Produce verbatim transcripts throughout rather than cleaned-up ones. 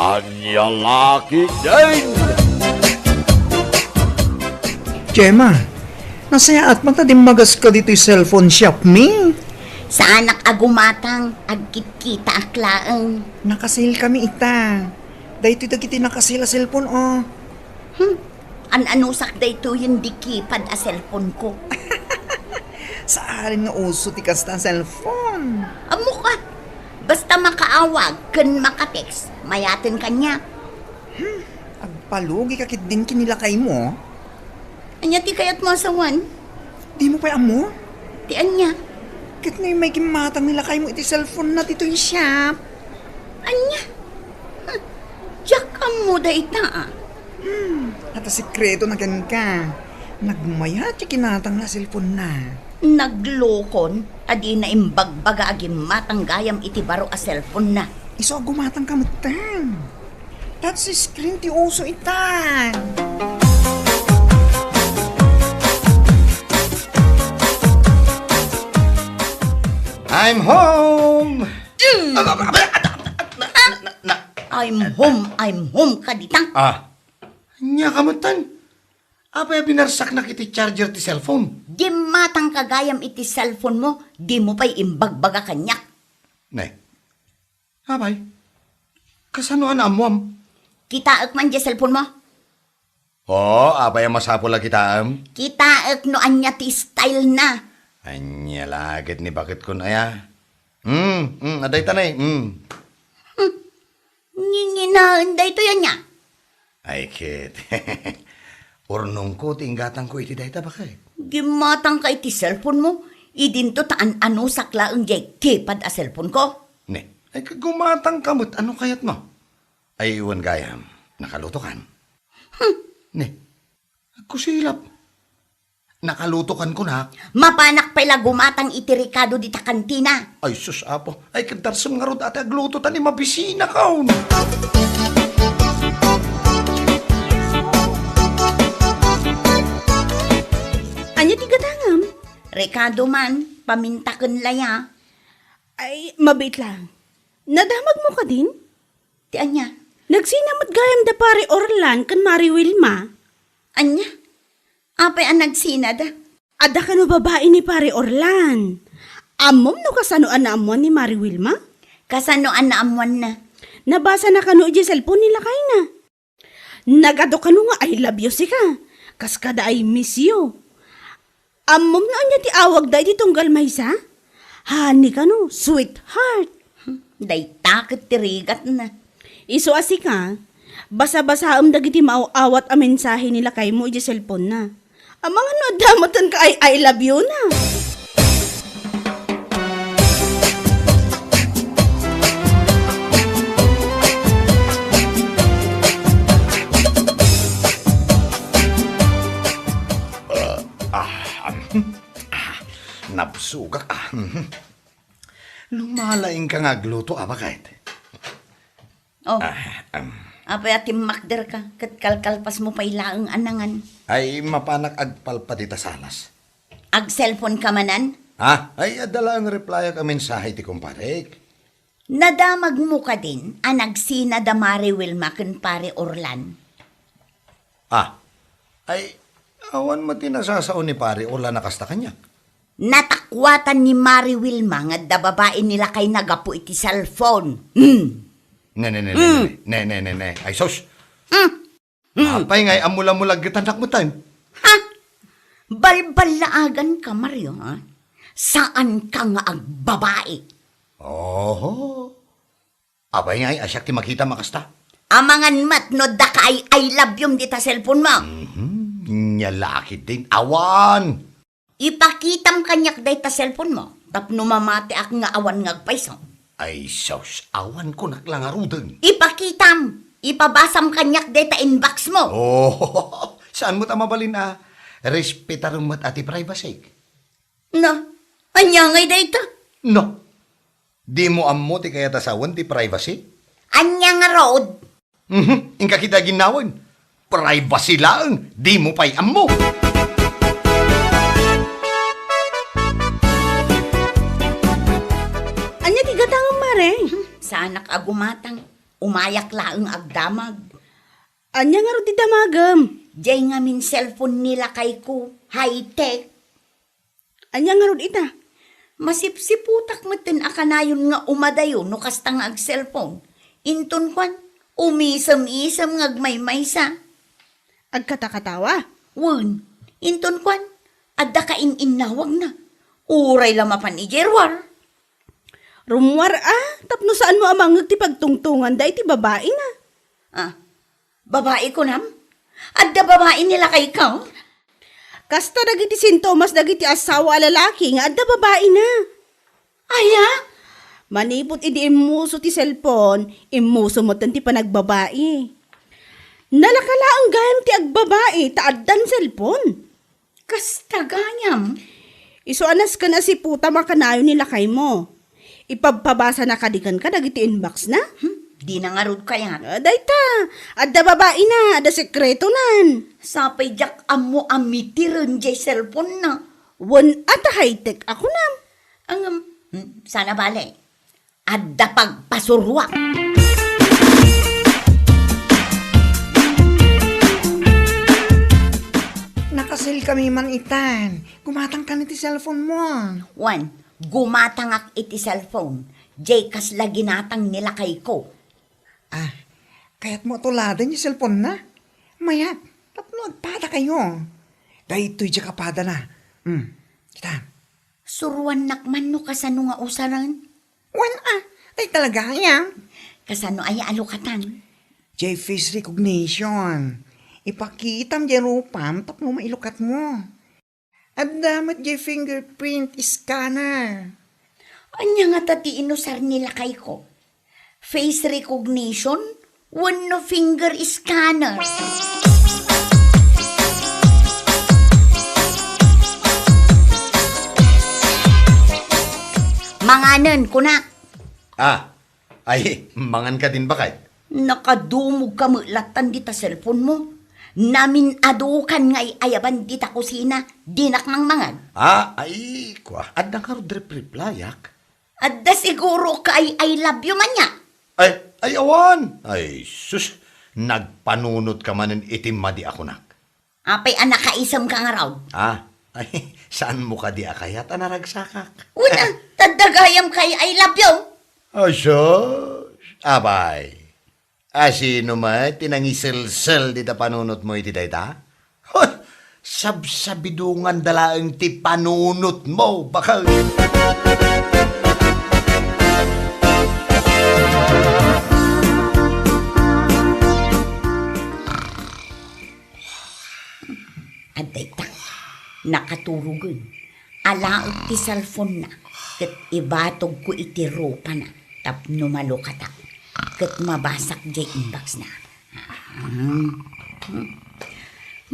Ania la ketdin? Gemma, nasayaat man ta dimmagas ka ditoy cellphone shop mi. Saanak a gumatang, agkitkitaak laeng. Naka-sale kami ita. Daytoy dagiti naka-sale a cellphone, oh. Hmm. An-anusak daytoyen di keypad a cellphone ko. Saan nga uso ti kasta a cellphone? Ammok a. Basta makaawag ken maka-text, mayaten kaniak. Hmm, agpalugi ka ketdin ken ni lakaymo. Ania ti kayatmo a sawen? Dimo pay ammo? Ti ania? Ket no immay gimmatang ni lakaymo iti cellphone na ditoy shop. Ania? Hm, diak ammo dayta, a. Hmm, ata sekretona kenka. Nagmayat ti kinatang na cellphone na. Naglokon, ta dina imbagbaga a gimmatang gayam iti baro a cellphone na. Isu a gumatang ka metten. Touch screen ti uso itan. I'm home! Mm. Ah, ah, ah, ah, ah, na, na, na, na. I'm home, I'm home ka dita. Ah, ania ka metten? Apay a binarsaknak iti charger ti cellphone? Gimmatang ka gayam iti cellphone mo, dimo pay imbagbaga kaniak. Ne, apay? Kasano a naammuam? Kitaek man diay cellphone mo. Oo, apay a masapul a kitaem? Kitaek no ania ti style na. Ania la ket ni baket kon aya? Hmm, hmm, adda ita ne, hmm. Hmm. Nginginaen daytoy ania? Ay ket, urnongko ti inggatangko iti dayta, baket. Gimmatang ka iti cellphone mo, idinto ta an-anusak laeng diay keypad a cellphone ko. Ne, ay, gumatang ka met, ano kayat mo? Ay, wen gayam, nakaluto kan? Hmm. Ne, agkusilap. Nakaluto kan kunak. Mapanak pay la gumatang iti rekado dita kantina. Ay, sus, Apo. Ay, kadarsem ngarud a ti agluto ta ni mabisina kaon. Ania ti gatangem? Rekado man, paminta ken laya. Ay, mabiit lang. Nadamagmo kadin? Ti ania? Nagsina met gayam da Pare Orlan ken Mari Wilma. Ania? Apay a nagsinada? Adda kano babai ni Pare Orlan. Ammom no kasano a naammuan ni Mari Wilma? Kasano a naammuanna? Nabasana kano idiay cellphone ni lakayna. Nagadu kano nga "I love you" sika. Kas kada "I miss you." Ammom no ania ti awagda iti tunggal maysa? Honey kano, sweetheart. Dayta ket ti rigatna. Isu a sika, basabasaem dagiti maaw-awat a mensahe ni lakaymo idiay cellphone na. Amangan no adda met ti "I, I love you" na. Ah, ah, um, ah, nabsogak, ah, mhm. Lumalaingka nga agluto, a, baket? Oh. Ah, um. Apay a timmakderka, ket kalkalpasmo pay laeng a nangan? Ay, mapanak agpalpadi ta salas. Ag-cellphone ka manen? Ha? Ay, adda laeng replyak a mensahe ti kumparek. Nadamagmo kadin a nagsina da Mari Wilma ken Pare Orlan? Ah, ay, awan met ti nasasao ni Pare Orlan a kasta kaniak. Natakuatan ni Mari Wilma nga adda babai ni lakayna gapu iti cellphone. Hmm. Ne, ne, ne, ne, Hmm. ne, ne, ne, ne. Ay, sus! Hmm. Hmm. Apay nga ay amula-mula getan nakmetan? Ha? Balballaagan ka, Mario, ha? Saan ka nga agbabai? Oho. Apay nga ay, a, siak ti makita a kasta? Amangan met no adda ka ay "I love you" dita cellphone mo. Mhm. Nia la ketdin, awan. Ipakitam kaniak dayta cellphone mo, tapno mamatiak nga awan nga agpayso. Ay, sus, awan kunak la ngaruden. Ipakitam, ipabasam kaniak dayta inbox mo. Oh, saan met a mabalin a respetarem met a ti privacy? No, ania ngay dayta? No, dimo ammo ti kayat a sawen ti privacy? Ania ngarud? Mhm, inka kita ginnawen. Privacy laeng, dimo pay ammo. Ania ti gatangem, Mare? Hmm, saanak a gumatang. Umayak laeng agdamag. Ania ngarud ti damagem? Jay ngamin cellphone ni lakayko, high-tech. Ania ngarud ita? Masipsiputak metten a kanayon nga umadayo no kasta nga ag-cellphone. Inton kuan, umisem-isem nga agmaymaysa. Agkatakatawa? Wen, inton kuan, adda kain-innawagna. Uray la mapan idiay ruar. Rummuar a, tapno saanmo a mangngeg ti pagtungtonganda iti babaina. Ah, babai kunam? Adda babai ni lakayko? Kasta dagiti sintomas dagiti asawa a lalaki nga adda babaina. Aya? Manipud idi immuso ti cellphone, immuso metten ti panagbabai. Nalaka laeng gayam ti agbabai ta addan cellphone. Kasta gayam? Isu a nasken a siputam a kanayon ni lakaymo. Ipabpabasana kadi kenka dagiti inbox na? Hmm, dina ngarud kayat. Ah, dayta, adda babaina, adda sekretonan. Sapay diak ammo a mitiren jay cellphone na. Wen a ta high-tech a kunam. Ngem, hmm, saan a bale. Adda pagpasuroak. Nakaselkami man itan. Gumatangkan iti cellphone mo. Wen, gumatangak iti cellphone. Jay kasla ginatang ni lakayko. Ah, kayatmo a tuladen ti cellphone na? Mayat, tapno agpadakayo. Daytoy diak a padana. Hmm, kita. Suruannak man no kasano nga usaren? Wen a, tay talaga aya. Kasano aya a lukatan? Jay face recognition. Ipakitam jay rupam tapno mailukatmo. Adda met jay fingerprint scanner. Ania ngata ti inusar ni lakayko? Face recognition wenno finger scanner? Manganen, kuna. Ah, ay, mangan ka din, bakay? Nakadumog ka met lattan dita cellphone mo. Namin-adukan nga ay-ayaban dita kusina, dinak mangmangan. Ah, ay, kwa, adda ngarud replayak. Adda siguro ka ay I love you man niya. Ay, ay, awan. Ay, sus, nagpanunot ka manen iti madi a kunak. Apay a nakaisem ka ngarud? Ah, ay, saanmo kadi a kayat a naragsakak? Una, tadda gayam kay I love you. Ay, sus, abay. Asino met ti nangiselsel dita panunotmo iti dayta? Hoy, sabsabidonganda laeng ti panunotmo, bakay. Adda ita, nakaturogen. Alaek ti cellphone-na, ket ibatogko iti rupana tapno malukatak, ket mabasak jay inbox-na. Ah, hmm.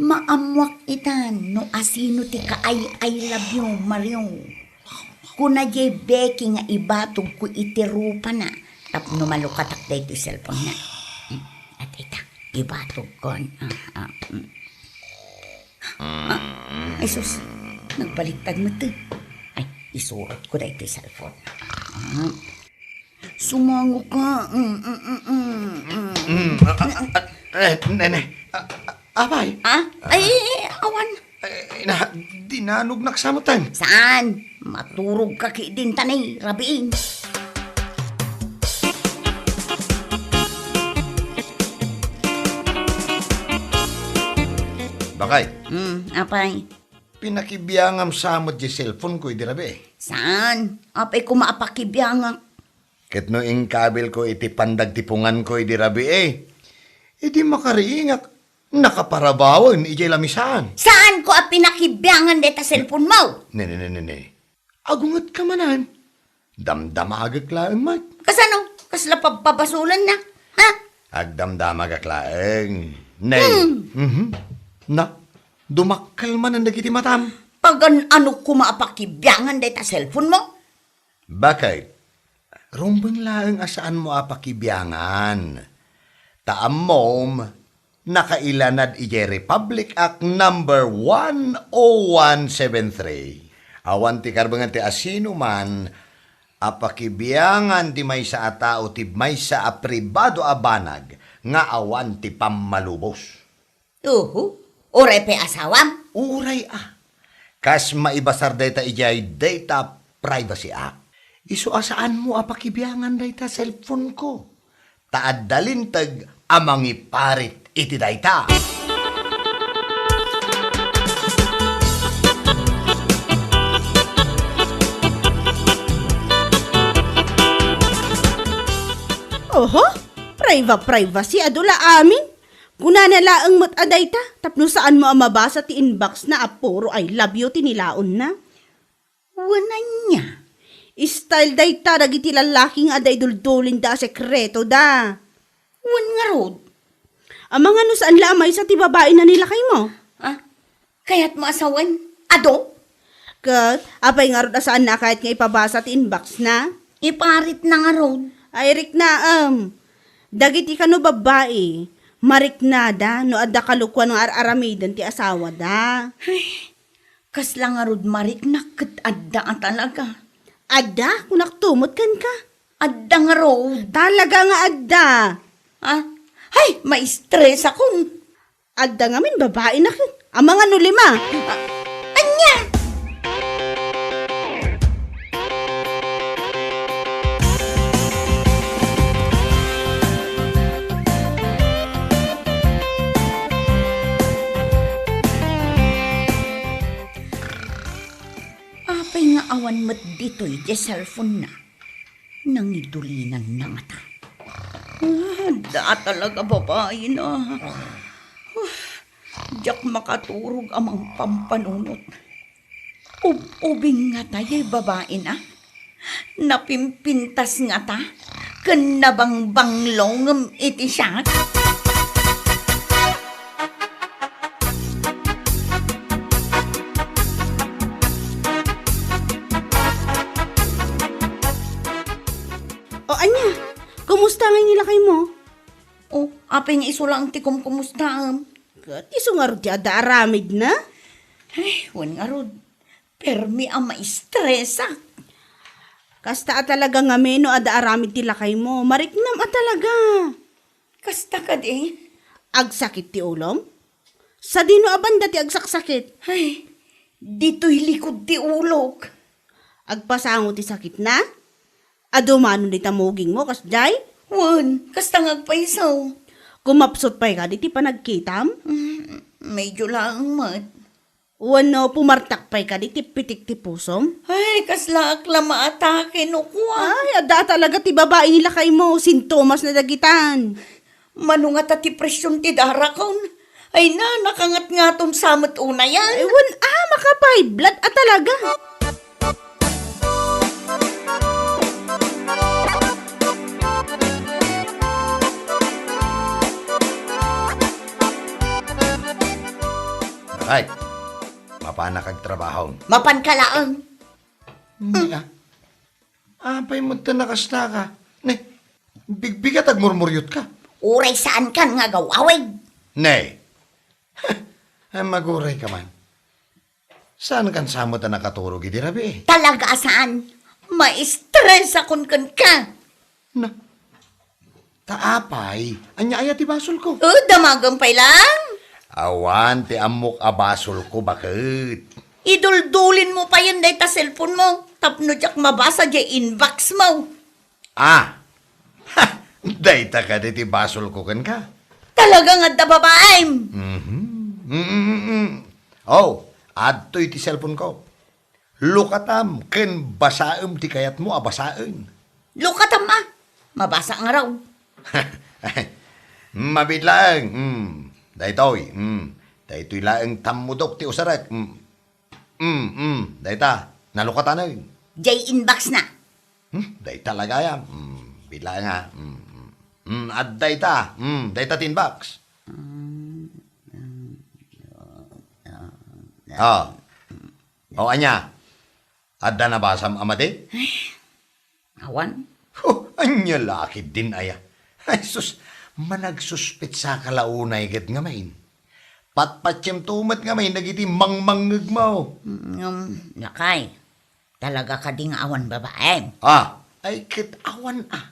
Maammuak itan no asino ti ka-I, I love you, Mario. Kuna jay Becky nga ibatogko iti rupana tapno malukatak daytoy cellphone-na. Hmm, adda ita, ibatogkon. Ah, ah, hmm. Ah, ay sus, nagbaliktad met. Ay, isurotko daytoy cellphone. Ah. Sumango ka. Mm, mm, mm, mm, mm. Mm, ah, ah, ah, eh, nene. Ah, ah, apay? Ah? Ay, awan. Eh, na, dinanognak sa met. Saan? Maturog ka ki din tanay, rabiin. Bakay? Hmm, apay? Pinakibiangam sa met di cellphone ko idi rabii. Saan? Apay koma a pakibiangak? Ket no inkabilko iti pandagtipunganko idi rabii, idi makariingak, nakaparabawen idiay lamisaan. Saanko a pinakibiangan dayta cellphone mo? Ne, ne, ne, ne, ne. Agungetka manen. Damdamagek laeng met. Kasano? Kasla pabpabasolenna? Ha? Agdamdamagek laeng. Ne. Hmm. Mhm. Na, dumakkel manen dagiti matam. Pagan-ano koma a pakibiangan dayta cellphone mo? Bakit? Rumbeng laeng a saanmo a pakibiangan. Ta ammom, nakailanad idiay Republic Act number one oh one seven three. Awan ti karbengan ti asinoman a pakibiangan ti maysa a tao ti maysa a pribado a banag nga awan ti pammalubos. Uhu. Uray pay asawam? Uray a. Kas maibasar dayta idiay dayta Privacy Act. Isu a saanmo a pakibiangan dayta cellphone-ko. Ta adda linteg a mangiparit iti dayta. Oho, priva-, privacy, adu la amin. Kunana laeng met a dayta, tapno saanmo a mabasa ti inbox-na a puro "I love you" ti nilaonna. Wen ania? Style dayta dagiti lallaki nga adda iduldulinda a sekretoda. Wen ngarud? Amangan no saan la a maysa ti babaina ni lakaymo? Ah, kayatmo a sawen? Adu? Ket apay ngarud a saanna a kayat nga ipabasa ti inbox-na? Iparitna ngarud. Ay, riknaem. Dagiti kano babbai, mariknada no adda kalokuan nga ar-aramiden ti asawada. Ay, kasla ngarud mariknak ket adda a talaga. Adda? Kunakto met kenka. Adda ngarud. Talaga nga adda. Ah? Ay, maistresakon. Adda ngamin babaina ket amangan no lima. Ah, ania? Apay nga awan met ditoy ti cellphone-na? Nangidulinanna ngata. Ah, adda talaga babaina. Uf, diak makaturog a mangpampanunot. Ub-ubing ngata 'yay babaina. Napimpintas ngata ken nabangbanglo ngem iti siak. O ania, kumusta ngay ni lakaymo? O, apay nga isu laeng ti kumkumustaem? Ket isu ngarud ti adda aramidna? Ay, wen ngarud, permi a maistresak. Kasta a talaga ngamin no adda aramid ti lakaymo. Mariknam a talaga. Kasta kadi? Agsakit ti ulom? Sadino a banda ti agsaksakit? Ay, ditoy likod ti ulok. Agpasango ti sakitna? Adu manen dita mugingmo, kasdiay? Wen, kasta nga agpayso. Kumapsut pay kadi ti panagkitam? Mm, medyo laeng met. Wenno pumartak pay kadi ti pitik ti pusom? Ay, kaslaak la maatake no kua. Ay, adda talaga ti babai ni lakaymo, sintomasna dagitan. Mano ngata ti presion ti darakon? Ay na, nakangatngaton sa met unayan. Ay, wen, ah, maka-high blood a talaga. Ay, mapanak agtrabaho. Mapanka laeng. Ania? Apay met ta nakastaka? Ne, bigbigat agmurmuriotka. Uray saankan nga agaw-awig. Ne. Ay, magurayka man. Saankan sa met a nakaturog idi rabii? Talaga a saan. Maistresakon kenka. Na, ta apay, ania aya ti basolko? O, damagem pay lang. Awan ti ammok a basolko, baket. Iduldulinmo payen dayta cellphonemo tapno diak mabasa diay inboxmo. Ah! Ha! Dayta kadi ti basolko kenka? Talaga nga adda babaim! Mhm. Mm, mm, mm. Oh, adtoy ti cellphoneko. Lukatam ken basaem ti kayatmo a basaen. Lukatam a? Mabasa ngarud. Mabiit laeng. Mm. Daytoy. Mm. Daytoy laeng tammudok ti usarek. Mm. Mm, mm. Dayta. Nalukatanen. Diay inboxna. Hmm? Dayta la gayam. Mm. Biit laeng a. Mm, mm. Mm, adda ita. Mm, dayta ti inbox. Mm, mm, mm, mm. Oh. O, ania? Adda nabasam a madi? Ay, awan. Oh, ania la ketdin aya? Ay, sus, managsuspetsaka la unay ket ngamin. Patpatiemto met ngamin dagiti mangmangngegmo. Mm, ngem, lakay, Talaga kadi nga awan babaem? Ah, ay ket awan a.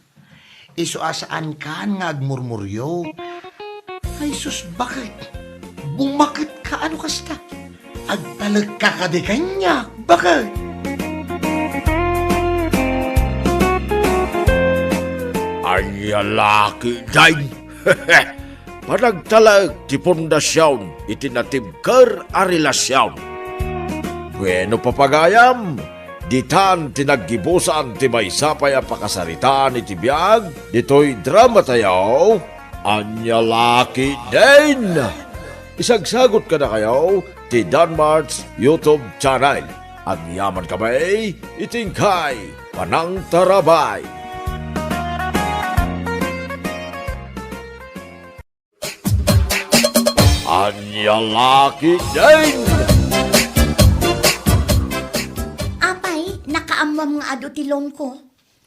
Isu a saankan nga agmurmurio. Ay sus, baket? Bumaket ka ano kasta? Agtalek ka kadi kaniak, baket? Ania la ketdin? Panagtalek ti pundasion iti natibker a relasion. Bueno, papagayam, ditan ti naggibusan ti maysa pay a pakasaritaan iti biag ditoy dramatayo, Ania la ketdin? Isagsagot kadakayo ti Danmart's YouTube channel. Agyamankami iti inkay panangtarabay. Ania la ketdin? Apay, nakaammoam nga adu ti loan ko?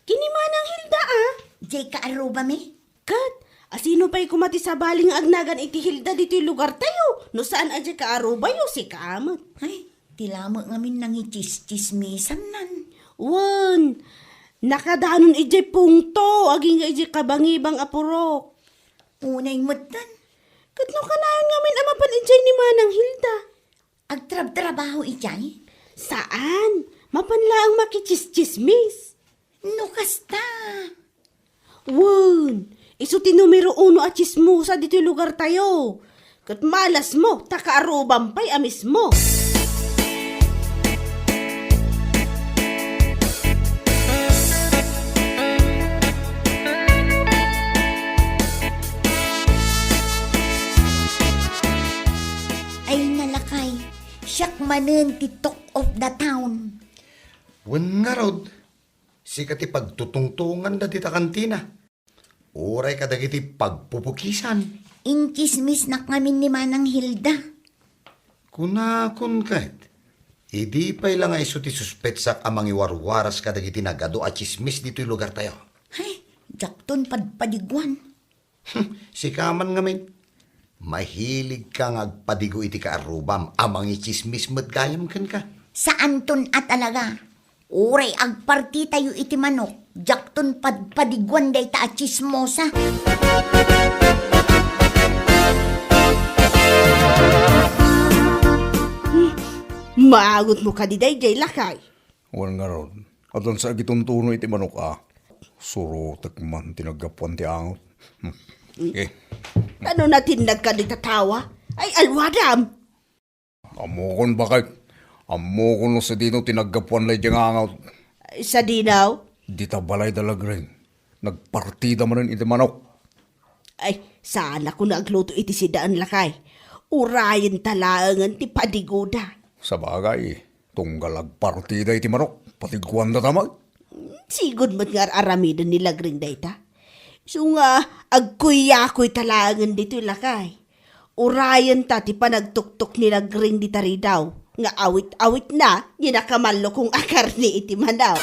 Ken ni Manang Hilda, a? Diay kaarrubami? Ket, asino pay koma ti sabali nga agnagan iti Hilda ditoy lugartayo? No saan a diay kaarubayo, sika met. Ay, ti lamet ngamin nangitsistsismisannan. Wen, nakadanon idiay pungto, agingga idiay kabangibang a purok. Unay metten. Ket no kanayon ngamin a mapan idiay ni Manang Hilda? Agtrabtrabaho idiay? Saan. Mapan laeng makitsistsismis. No kasta. Wen, isu ti numero uno a tsismosa ditoy lugartayo. Ket malasmo, ta kaarrubam pay a mismo. Ay, nalakay, siak manen ti talk of the town. Wen ngarud, sika ti pagtutungtunganda dita kantina. Uray kadagiti pagpupukisan. Intsismisnak ngamin ni Manang Hilda. Kunakon ket, idi pay la nga isu ti suspetsak a mangiwarwaras kadagiti nagadu a tsismis ditoy lugartayo. Ay, diakton padpadiguan. Hmm, sika man ngamin. Mahiligka nga agpadigo iti kaarrubam a mangitsismis met gayam kenka. Saanton a talaga. Uray agpartitayo iti manok, diakton padpadiguan dayta a tsismosa. Hmm, maangotmo kadi daydiay, lakay? Wen ngarud, addan sa agituntuno iti manok a. Surotek man ti naggapuan ti angot. Hmm. Eh. Ano natinnag ka dita tawa? Ay, alwadam! Ammokon, baket. Ammokon no sadino ti naggapuan daydiay nga angot. Ay, sadino? Dita balay da Lagring. Nagpartida manen iti manok. Ay, saan a kuna agluto iti sidaen, lakay. Urayenta laengen ti padigoda. Sabagay, tunggal agpartida iti manok, padiguanda ta met. Sigud met nga ar-aramiden ni Lagring dayta. Isu nga agkuyakoyta laengen ditoy, lakay. Urayenta ti panagtuktok ni Lagring dita ridaw nga awit-awitna ni nakamallokong a karne iti manok.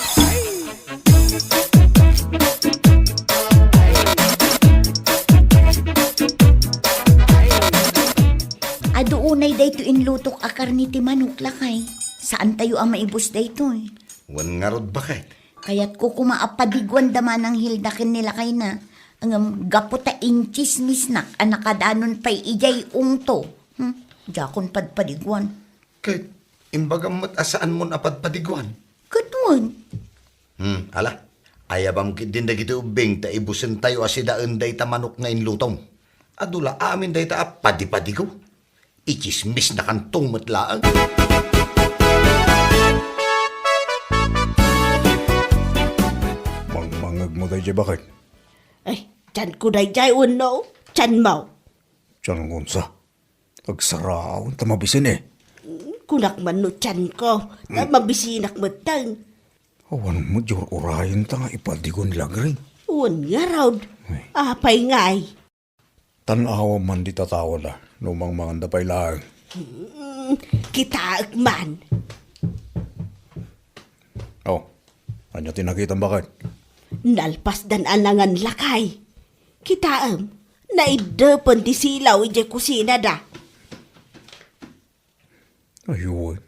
Adu unay daytoy inlutok a karne ti manok, lakay. Saantayo a maibus daytoy. Wen ngarud, baket. Kayatko koma a padiguan da Manang Hilda ken ni lakayna, ngem gapu ta intsismisnak a nakadanon pay idiay ungto. Hmm, diakon padpadiguan. Ket imbagam met a saanmon a padpadiguan? Ket wen. Hmm, ala, ayabam ketdin dagiti ubbing ta ibusentayo a sidaen dayta manok nga inlutom. Adu la amin dayta a padipadigo. Itsismisnakanto met laeng. Mangmangegmo daydiay, baket? Ay, tianko daydiay wenno tianmo? Tianko unsa? Agsaraaw ta mabisin, eh. Kunak man no tianko, ta mabisinak metten. Awan met diay ur-urayenta nga ipadigo ni Lagring. Wen ngarud. Ay. Apay ngay? Tan-awam man dita tawada, no mangmanganda pay laeng. Hmm, kitaek man. Oh, ania ti nakitam, baket? Nalpasdan a nangan, lakay. Kitaem, naiddepen ti silaw idiay kusinada. Ay wen.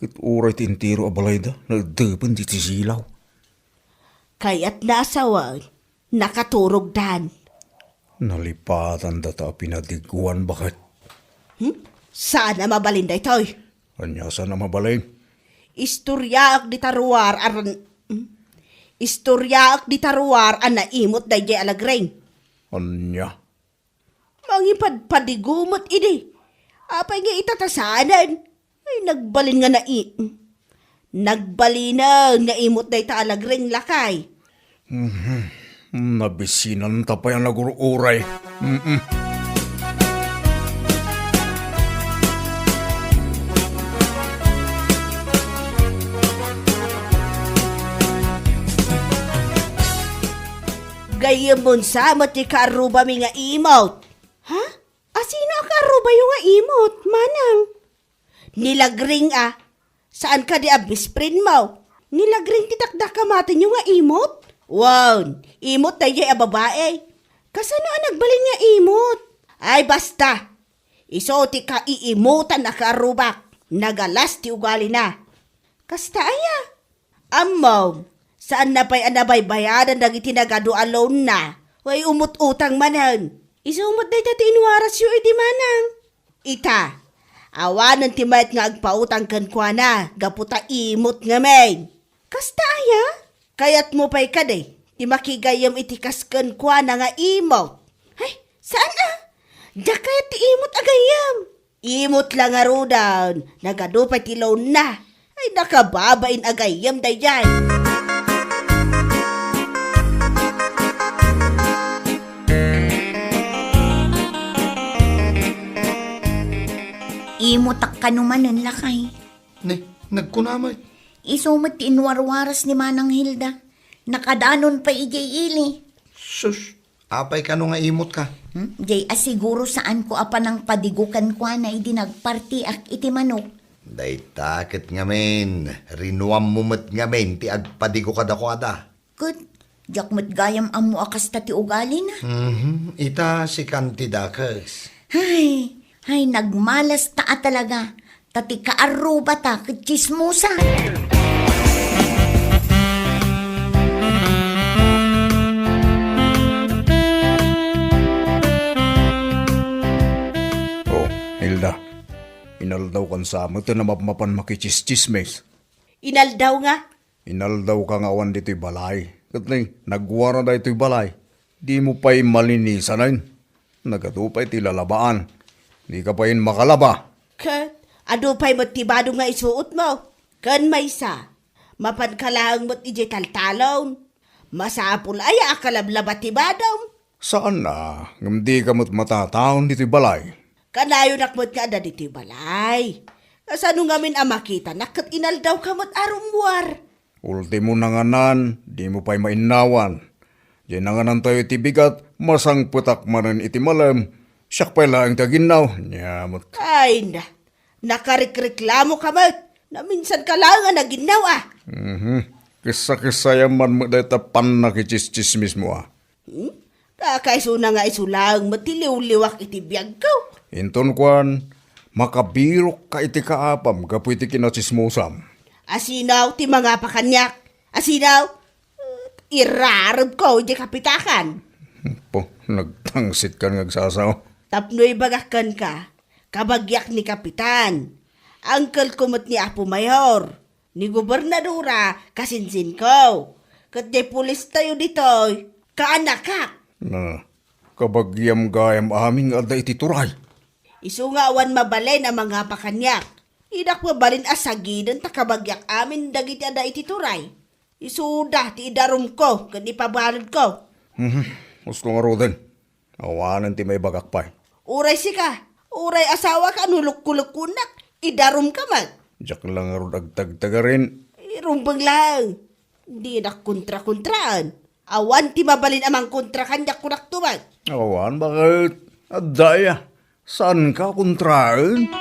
Ket uray ti entero a balayda, naeddepen ditoy silaw. Kayatna a sawen, nakaturogdan. Nalipatanda ta a pinadiguan, baket. Hmm? Saan a mabalin daytoy? Ania saan a mabalin? Istoriaek dita ruar a ran-, hmm? Istoriaek dita ruar a naimot daydiay a lagring. Ania? Mangipadpadigo met idi. Apay nga ita ta saanen? Ay, nagbalin nga nai-, nagbalinen nga imot dayta a lagring, lakay. Mhm. Nabisinanta pay a nagur-uray. Mm-mm. Gayyemon sa met ti kaarrubami nga imot. Ha? Asino a kaarrubayo nga imot, manang? Ni Lagring a, saan kadi a best friend mo? Ni Lagring ti dakdakamatenyo nga imot? Wen, imot daydiay a babai. Kasano a nagbalin nga imot? Ay, basta. Isu ti kaiimutan a kaarrubak. Nagalas ti ugalina. Kasta aya? Ammom, saanna pay a nabaybayadan dagiti nagadu a loan-na, wen umut-utang manen. Isu met dayta ti inwarasyo idi manang. Ita, awanen ti mayat nga agpautang kenkuana gapu ta imot ngamin. Kasta aya? Kayatmo pay kadi ti makigayyem iti kas kenkuana nga imot? Ay, saan a? Diak kayat ti imot a gayyem. Imot la ngaruden, nagadu pay ti loan-na. Ay, nakababain a gayyem daydiay. Imotak kano manen, lakay. Ne, nagkuna met. Isu met ti inwarwaras ni Manang Hilda. Nakadanon pay idiay ili. Sus, apay kano nga imot ka? Hmm? Jay, a siguro saanko a panangpadigo kenkuana idi nagpartiak iti manok. Dayta ket ngamin, rinuammo met ngamin ti agpadigo kadakuada. Ket, diak met gayam ammo a kasta ti ugalina. Mhm, ita sikan ti dakes. Hay, hay, nagmalas ta a talaga. Ta ti kaarrubata ket tsismosa. Oh, Hilda, inaldawkan sa met a mapmapan makitsistsismis. Inaldaw nga? Inaldawka nga awan ditoy balay. Ket ni, nagwara daytoy balay. Dimo pay malinisanen. Nagadu pay ti lalabaan. Dika pay makalaba. Ket, adu pay met ti badom nga isuotmo. Ken maysa, mapanka laeng met idiay taltalon. Masapul aya a kalablaba ti badom? Saan a, ngem dika met matataon ditoy balay. Kanayonak met nga adda ditoy balay. Kasano ngamin a makitanak ket inaldawka met a rummuar? Ultimo nanganan, dimo pay mainnawan. Diay nanganantayo iti bigat, masangpetak manen iti malem, siak pay laeng ti aginnaw, nia met. Ay na, nakarikreklamoka met. Naminsanka laeng a naginnaw a. Mhm. Kissa-kissayam man met dayta pannakitsistsismismo a. Hmm? Kakaisuna nga isu laeng met ti liwliwak iti biagko. Inton kuan, makabirokka iti kaapam gapu iti kinatsismosam. Asino ti mangapa kaniak? Asino? Irarebko idiay kapitakan. Po, nagtangsit kan nga agsasao. Tapno ibagak kenka, kabagiak ni Kapitan. Angkelko met ni Apo Mayor. Ni gobernadora, kasinsinko. Ket diay pulistayo ditoy, kaanakak. Na, kabagiam gayam amin nga adda iti turay. Isu nga awan mabalin a mangapa kaniak. Idak mabalin a sagiden ta kabagiak amin dagiti adda iti turay. Isuda ti idarumko ken ipabaludko. Mhm. Usto ngaruden. Awanen ti maibagak pay. Uray sika, uray asawaka no lukkolukkonak, idarumka met. Diak la ngarud agtagtagarin. Irumbeng laeng. Dinak kontrakontraan. Awan ti mabalin a mangkontra kaniak kunak tumet. Awan, baket? Adda aya. Saanka kontraen?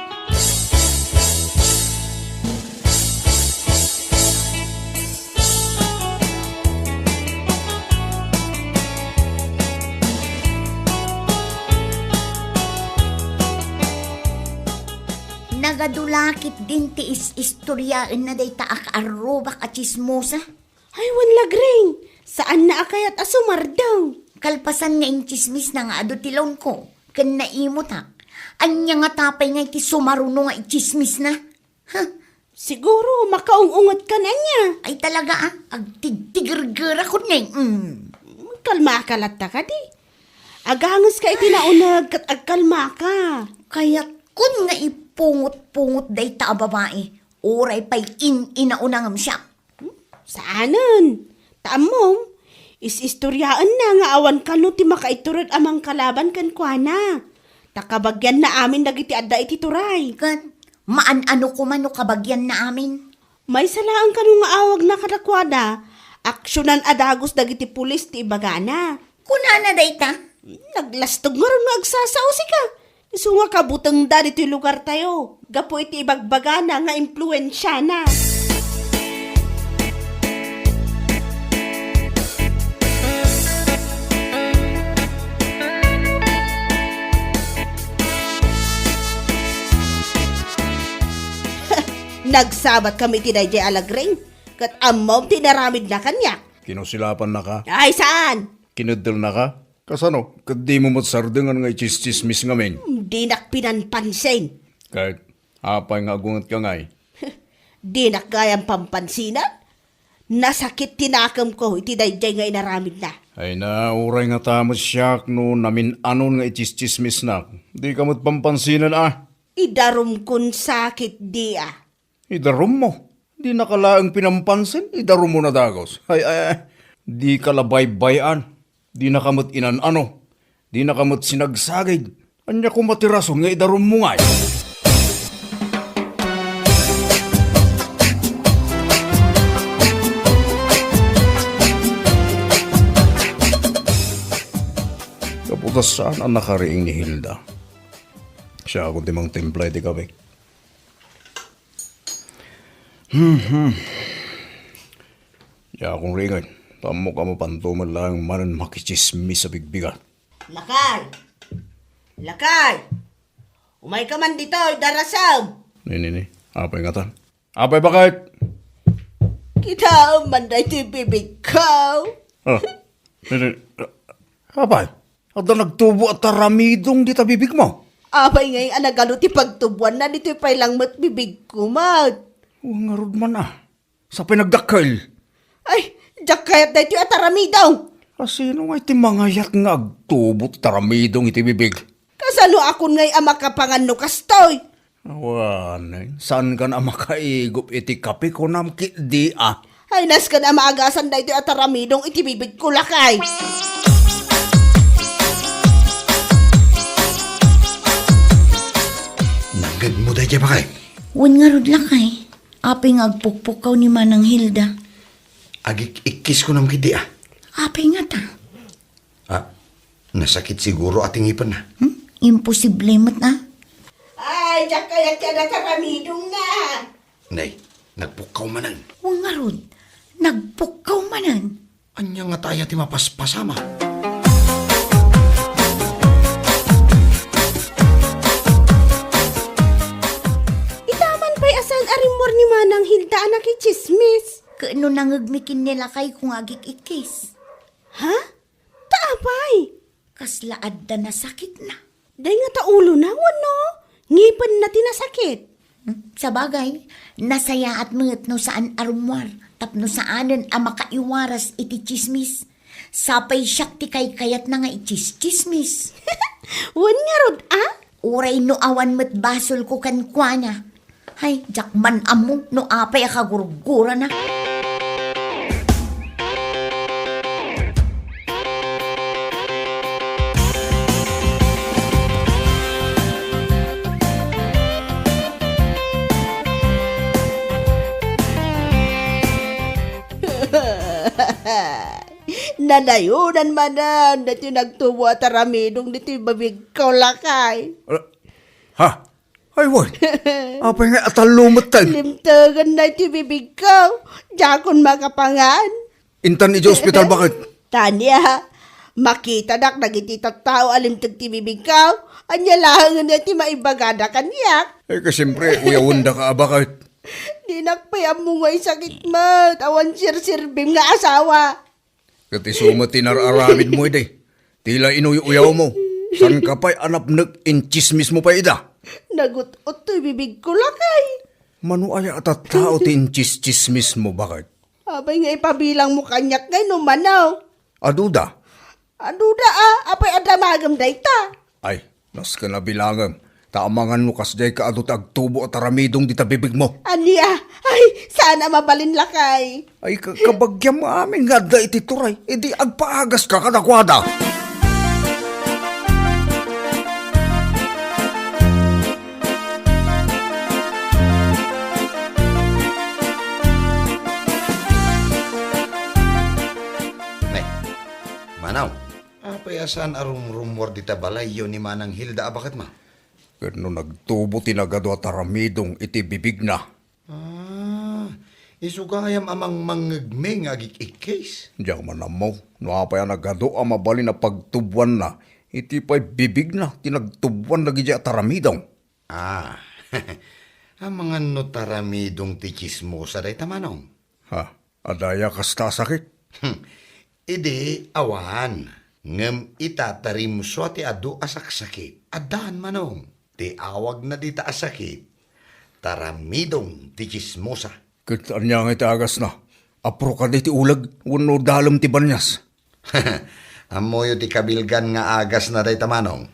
Kadu la ketdin ti is-istoriaenna dayta a kaarrubak a tsismosa. Ay, wen, Lagring, saanna a kayat a sumardeng. Kalpasan nga intsismisna nga adu ti lawnko ken naimutak, ania ngata pay nga iti sumaruno nga itsismisna? Huh? Siguro, makaung-unget ka na niya. Ay talaga, ah. Agtigtigergerakon ngay. Mm. Kalmaka latta kadi. Aganges ka iti nauneg ket agkalmaka. Kayatkon nga ipungot-pungot dayta a babai. Uray pay in-inauna ngem siak. Hmm? Saanen. Ta ammom, is-istoriaenna nga awan kano ti makaitured a mangkalaban kenkuana. Ta kabagianna amin dagiti adda iti turay. Ket maan-ano koma no kabagianna amin? Maysa laeng kano nga awagna kadakuada, aksionan a dagus dagiti pulis ti ibagana. Kunana dayta? Naglastog ngarud nga agsasausika. Isu nga kabutengda ditoy lugartayo, gapu iti ibagbagana nga impluensiana. Nagsabat kami iti daydiay a Lagring, ket ammom ti inaramidna kaniak. Kinusilapannaka? Ay, saan? Kineddelnaka? Kasano? Ket dimo met sardengan nga itsistsismis ngamin? Dinak pinanpansin. Ket apay nga agungetka ngay? Dinak gayam pampansinan? Nasakit ti nakemko iti daydiay nga inaramidna. Ay na, uray ngata met siak no namin-anon nga itsistsismisnak. Dika met pampansinan a. Idarumkon sakit, di a. Idarummo. Dinaka laeng pinampansin, idarummo na dagus. Ay, ay, ay. Dika la baybay-an. Dinaka met inan-ano. Dinaka met sinagsagid. Ania koma ti rason nga idarummo ngay? Gapu ta saan a nakariing ni Hilda. Siakon ti mangtimpla iti kape. Hmm, hmm. Diakon ringen. Ammok a mapanto met laeng manen makitsismis a bigbigat. Lakay! Lakay! Umayka man ditoy, darasem! Ni, ni, ni. Apay ngatan? Apay, bakit? Kitaem man daytoy bibigko. Ah, ni, ni. Apay? Adda nagtubo a taramidong dita bibigmo? Apay ngay a nagano ti pagtuboanna ditoy pay lang met bibigko met? Wen ngarud man a. Sapay nagdakkel. Ay, diak kayat daytoy a taramidong. Asino ngay ti mangayat nga agtubo ti taramidong iti bibig? Kasanoakon ngay a makapangan no kastoy? Awan, saankan a makaigup iti kape, kunam ketdi a. Ay, nasken a maagasan daytoy a taramidong iti bibigko, lakay. Nangngegmo daydiay, bakit? Wen ngarud, lakay. Apay nga agpukpukkaw ni Manang Hilda? Agik-ikkis kunam ketdi a. Apay ngata? Ah, nasakit siguro a ti ngipenna. Hmm? Imposible met a. Ay, diak kayat ti adda taramidongna. Nay, nagpukkaw manen. Wen ngarud, nagpukkaw manen. Ania ngata aya ti mapaspasama? Ita man pay a saan a rimmuar ni Manang Hilda a nakitsismis. Ket no nangngegmi ken ni lakayko nga agik-ikkis. Ha? Ta apay? Kasla adda nasakitna. Dayta ngata ulona wenno ngipenna ti nasakit? Hmm, sabagay, nasayaat met no saan a rummuar tapno saanen a makaiwaras iti tsismis. Sapay siak ti kaykayatna nga itsistsismis. Wen ngarud a? Uray no awan met basolko kenkuana. Hay, diak man ammo no apay a kagurgurana. Nanayonan manen daytoy nagtubo a taramidong ditoy bibigko, lakay. Ah, ha? Ay, wen. Apay nga atallo metten? Limtegenna iti bibigko. Diakon makapangan. Intan idiay ospital, bakit? Tania, Makitadak dagiti tattao a limteg ti bibigko. Ania laengen ti maibagada kaniak? Ay, ka siyempre, uyawendaka a baket. Dinak pay ammo nga isakit met, awan serserbim nga asawa. Ket isu met ti nar-aramidmo idi. Ti la inuy-uyawmo. Saanka pay a napnek, intsismismo pay ida. Nagut-ot toy bibigko, lakay. Mano aya a tattao ti intsistsismismo, baket? Apay nga ipabilangmo kaniak ngay no mano? Aduda. Aduda a, apay a damagem dayta? Ay, nasken a bilangem. Ta amangan no kasdiay ka adu ti agtubo a taramidong dita bibigmo. Ania? Ay, saan a mabalin, lakay. Ay, ka-, kabagiam amin nga adda iti turay. Idi agpaagaska kadakuada. Ne, Manong, apay a saan a rumrummuar dita balayyo ni Manang Hilda a baketmo? Ket no nagtubo ti nagadu a taramidong iti bibigna. Ah, isu gayam a mangmangngegmi nga agik-ikkis. Diak man ammo no apay a nagadu a mabalin a pagtuboanna iti pay bibigna ti nagtuboan dagiti a taramidong. Ah, amangan no taramidong ti tsismosa dayta, Manong? Ha? Adda aya kasta a sakit? Hmm. Idi awan, ngem ita ta rimsua ti adu a saksakit. Addan, Manong. Ti awagna dita a sakit, taramidong ti tsismosa. Ket ania ngay ti agasna? Apro kadi ti uleg wenno dalem ti banias? Ammoyo ti kabilgan nga agasna dayta, Manong.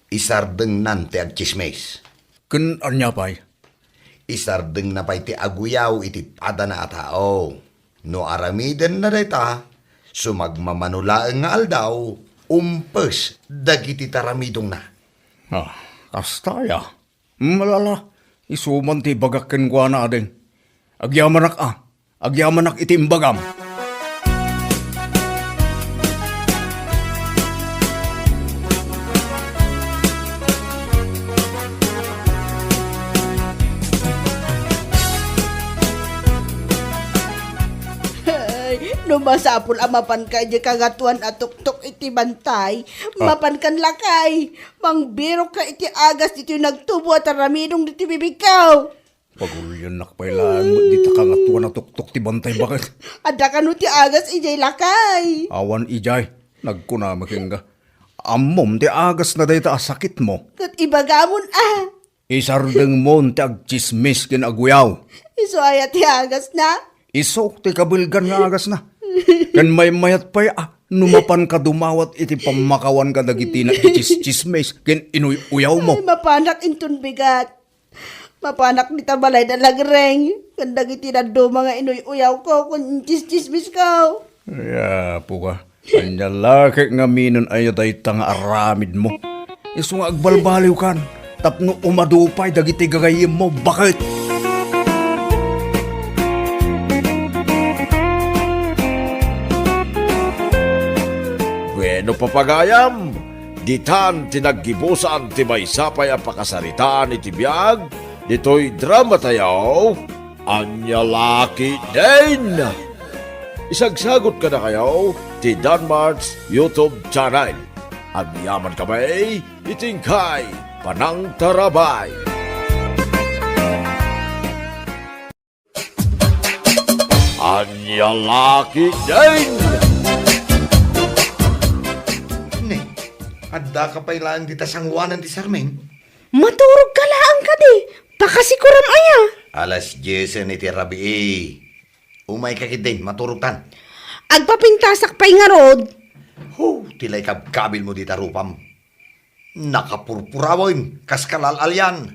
Isardengnan ti agtsismis. Ken ania pay? Isardengna pay ti aguyaw iti padana a tao. No aramidenna dayta, sumagmamano laeng nga aldaw, umpes dagiti taramidongna. Ah, kasta aya? Malala, isu man ti ibagak kenkuana, ading. Agyamanak a, agyamanak iti imbagam. Ay, no masapul a mapanka idiay Kangatoan a tuktok iti bantay, ah, mapankan lakay. Mangbirokka iti agas ditoy nagtubo a taramidong ditoy bibigko. Paguliennak pay laeng met dita Kangatoan a tuktok ti bantay, baket. Adda kano ti agas idiay, lakay? Awan idiay. Nagkunam kenka. Ammom ti agasna dayta a sakitmo. Ket ibagamon a. Isardengmon ti agtsismis ken aguyaw. Isu aya ti agasna? Isu ti kabilgan nga agasna. Ken maymayat pay a no mapanka dumawat iti pammakawan kadagiti nagtsismis ken inuy-uyawmo. Ay, mapanak inton bigat. Mapanak dita balay da Lagreng ken dagiti dadduma nga inuy-uyawko ken intsistsismisko. Ay, apo ka. Ania la ket ngaminen aya dayta nga aramidmo? Isu nga agbalbaliwkan tapno umadu pay dagiti gagayyemmo, baket. Bueno, papagayam, ditan ti naggibusan ti maysa pay a pakasaritaan iti biag ditoy dramatayo. Ania la ketdin? Isagsagot kadakayo ti Danmart's YouTube channel. Agyamankami iti inkay panangtarabay. Ania la ketdin? Ne, addaka pay laeng dita sangoanan ti Sarming? Maturogka laeng kadi, pakasikuram aya. Alas diesen iti rabii. Umayka ketdin, maturogtan. Agpapintasak pay ngarud. Ho, ti la ikabkabilmo dita rupam. Nakapurpurawen, kas kalal-alian.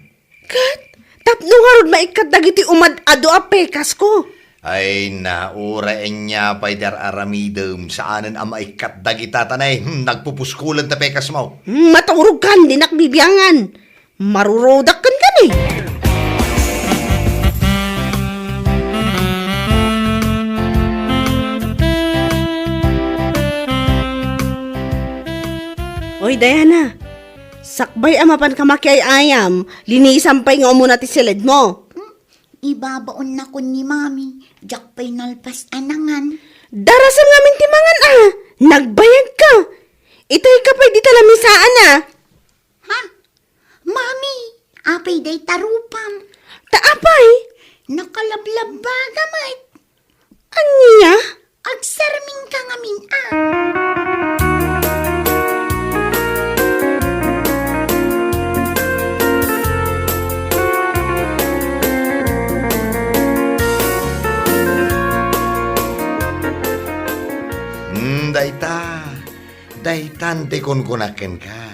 Ket, tapno ngarud maikkat dagiti umad-adu a pekasko. Ay na, uray ania pay ti ar-aramidem, saanen a maikkat dagita ta nay, hmm, nagpupuskulen ti pekasmo. Hmm, maturogkan, dinak bibiangan. Marurodak kenkani. Oy, Diana, sakbay a mapanka makiay-ayam, linisam pay nga umuna ti siledmo. Hmm? Ibabaonnakon ni Mami, diak pay nalpas a nangan. Darasem ngamin ti mangan a, nagbayag ka. Itay ka pay dita lamisaan a. Ha? Mami, apay dayta rupam? Ta apay? Nakalablabbaga met. Ania? Agsarming ka ngamin a. Hmm, dayta. Daytan ti kunkunak kenka.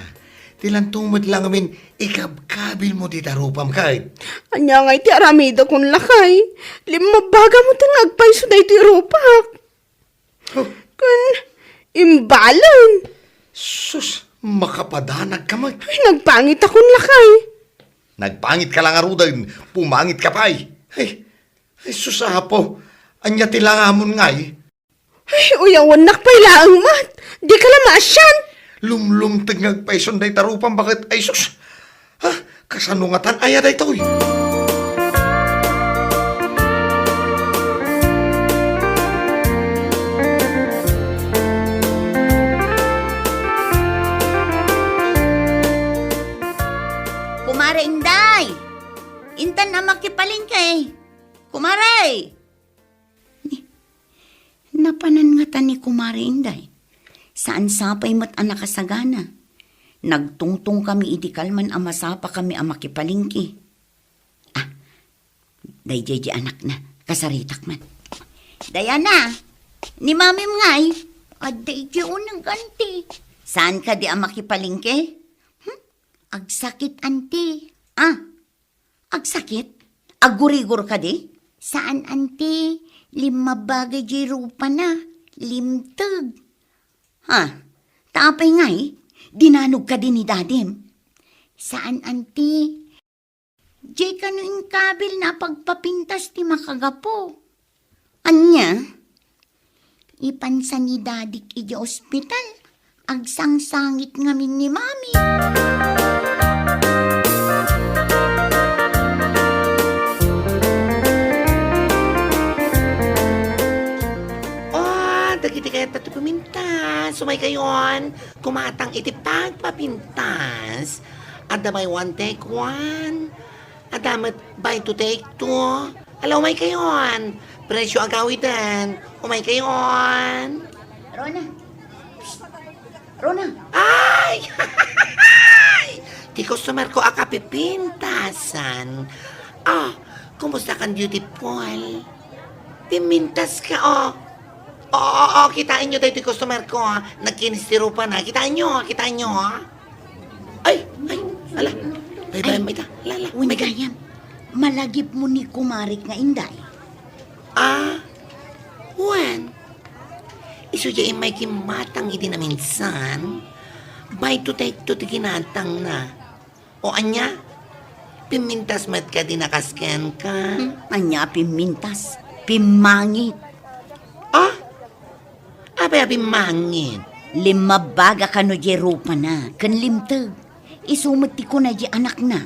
Ti lanto met la ngamin ikabkabilmo dita rupam ket. Ania ngay ti aramidakon, lakay? Limmabbagam met nga agpayso daytoy rupak. Oh. Kun imbalon. Sus, makapadanag ka met. Ay, nagpangit akon, lakay. Nagpangit ka la ngaruden, pumangit ka pay. Ay, ay, sus, Apo, ania ti langamon ngay? Ay, uyawennak pay laeng met. Dika la maasian. Lumlumteg nga agpayson dayta rupam baket, ay sus! Ha? Kasano ngatan aya daytoy? Kumare Inday! Intan a makipalengke. Kumare! Ni, napanan ngata ni Kumare Inday. Saan sapay met a nakasagana. Nagtungtong kami idi kalman a masapa kami a makipalengke. Ah, daydiay di anakna, kasaritak man. Diana, ni mamim ngay, adda idiay uneg, anti. Saan kadi a makipalengke? Hmm? Agsakit, anti. Ah, agsakit? Aggurigor kadi? Saan, anti. Limmabbaga diay rupana. Limteg. Ha? Ta apay ngay? Dinanog kadi ni dadim? Saan, anti. Diay kano inkabilna a pagpapintas ti makagapu. Ania? Ipansa ni dadik idiay ospital. Agsangsangit ngamin ni mami. Oh, dagiti kayat ti pumintas. Umay kayon. Kumatang iti pagpapintas. Adda buy one, take one. Adda met buy two, take two. Ala, umay kayon. Presyo agawiden. Umay kayon. Rona. Psst. Rona. Ay! Ti customer ko a kapipintasan. Ah, kumusta kan, beautiful? Pimintas ka, oh. Oo, oo, oo, kitaenyo daytoy customer ko, ah. Nagkinis ti rupana. Kitaenyo, kitaenyo, ah. Ay, ay, ala. Bye-bye, ay, mayta. Ala, ala, wen mayta. Gayam, malagipmo ni kumarik nga Inday. Ah, wen. Isu diay immay kimmatang iti naminsan. Buy two, take two ti kinatangna. O ania? Pimmintas met kadi a kas kenka? Hmm, ania a pimmintas? Pimmangit. Ah? Apay a pimmangit? Limmabbaga kano diay rupana ken limteg. Isu met ti kuna diay anakna.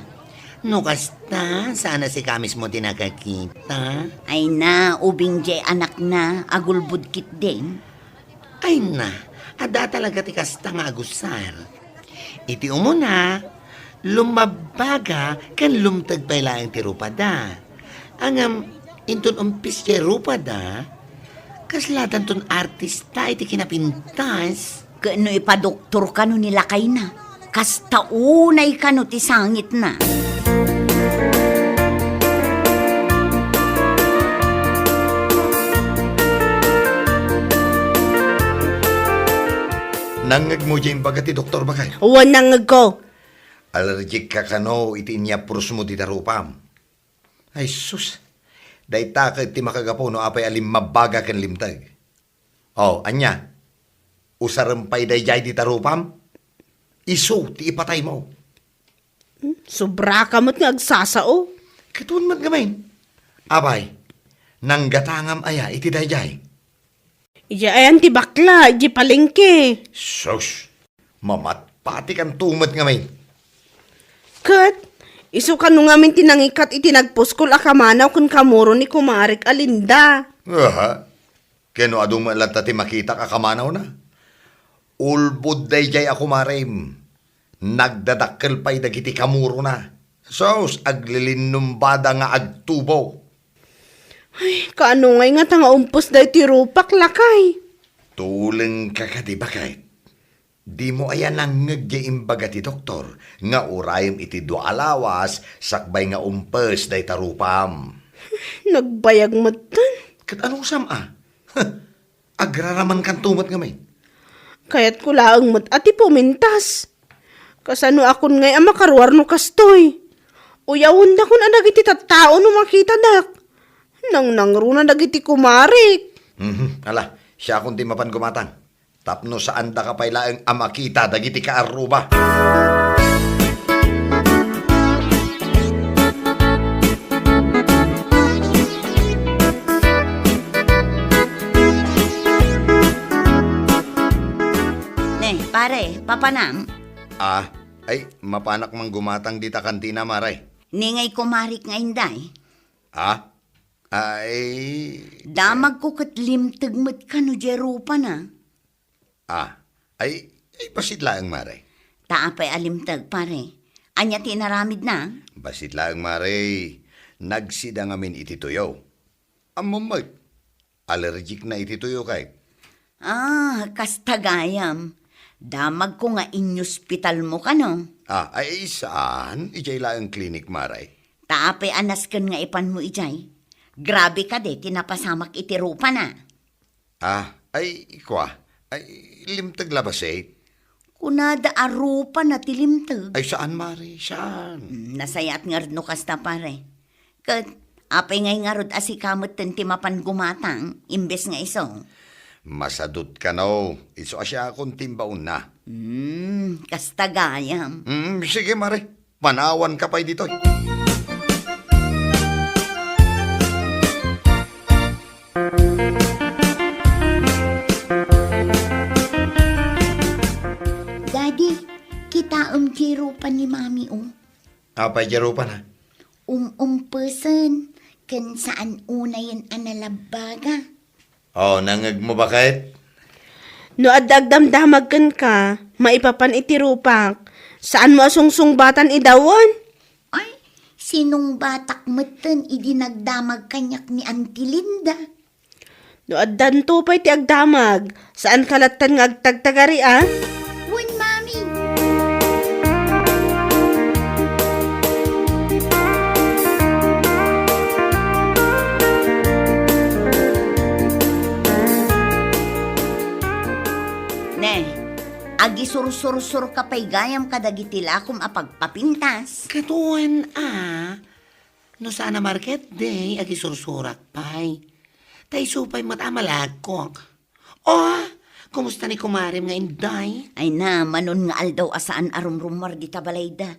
No kasta, saan a sika mismo ti nakakita? Ay na, ubing diay anakna, agulbod ketdin. Ay na, adda talaga ti kasta nga agusar. Iti umuna, lummabbaga ken lumteg pay laeng ti rupada. Ngem inton umpis ti rupada, kaslatanton artista iti kinapintas. Ket no ipadoktor kano ni lakayna, kasta unay kano ti sangitna. Nangngegmo diay imbaga ti doktor, baket? Wen, nangngegko. Allergic ka kano iti inyapprosmo dita rupam? Ay sus, dayta ket ti makagapu no apay a limmabbaga ken limteg. O, ania? Usarem pay daydiay dita rupam? Isu ti ipataymo. Hmm, sobraka met nga agsasao. Ket wen met ngamin. Apay, nanggatangam aya iti daydiay? Idiay ayan ti bakla, idiay palengke. Sus! Mamatpatikanto met ngamin. Ket, isu kano ngamin ti nangikat iti nagpuskol a kamanaw ken kamuro ni kumarik a Linda. Aha. Ken no adu met latta ti makitak a kamanawna? Ulbod daydiay a kumarem. Nagdadakkel pay dagiti kamurona. Sus, aglilinnumbada nga agtubo. Ay, kaano ngay ngata nga umpes daytoy rupak, lakay? Tulengka kadi, baket? Dimo aya nangngeg diay imbaga ti doktor nga urayem iti dua a lawas sakbay nga umpes dayta rupam? Nagbayag metten. Ket anusam a? Agraramankanto met ngamin. Kayatko laeng met a ti pumintas. Kasano akon ngay a makaruar no kastoy? Uyawendakon a dagiti tattao no makitadak. Nangnangruna dagiti kumarik. Mhm, ala, siakon ti mapan gumatang. Tapno saandaka pay laeng a makita dagiti kaarruba. Ne, pare, papanam? Ah, ay, mapanak man gumatang dita kantina, mare. Ni ngay kumarik nga inday? Ah? Ay. Damagko ket limteg met kano diay rupana. Ah, ay, ay, bassit laeng, mare. Ta apay a limteg, pare? Ania ti inaramidna? Bassit laeng, mare. Nagsida ngamin iti tuyo. Ammom met, allergic na iti tuyo kay. Ah, kasta gayam. Damagko nga inyospitalmo kano. Ah, ay, saan? Idiay laeng klinik, mare. Ta apay a nasken nga ipanmo idiay? Grabe kadi ti napasamak iti rupana. Ah, ay, kua. Ay, limteg la bassit? Kunada a rupana ti limteg. Ay, saan, mare? Saan? Hmm, nasayaat ngarud no kasta, pare. Ket, apay ngay ngarud a sika metten ti mapan gumatang, imbes nga isu? Masadut kano, isu a siakon ti imbaonna. Hmm, kasta gayam. Hmm, sige, mare. Panawanka pay ditoy. Daddy, kitaem ti rupa ni Mami, o. Apay ti rupana? Um-umpesen, ken saan unayen a nalabbaga. Oh, nangngegmo, baket? No adda agdamdamag kenka, maipapan iti rupak. Saanmo a sungsungbatan idawen? Ay, sinungbatak metten idi nagdamag kaniak ni Auntie Linda. No addanto pay ti agdamag, saanka lattan nga agtagtagari, a? Wen, Mami. Ne, agisursursurka pay gayam kadagiti lakom a pagpapintas. Ket wen a, no saan a market day, agisursurak pay. Ta isu pay met a malagkok. Oh, kumusta ni kumarem nga inday? Ay na, manon nga aldaw a saan a rumrummuar dita balayda.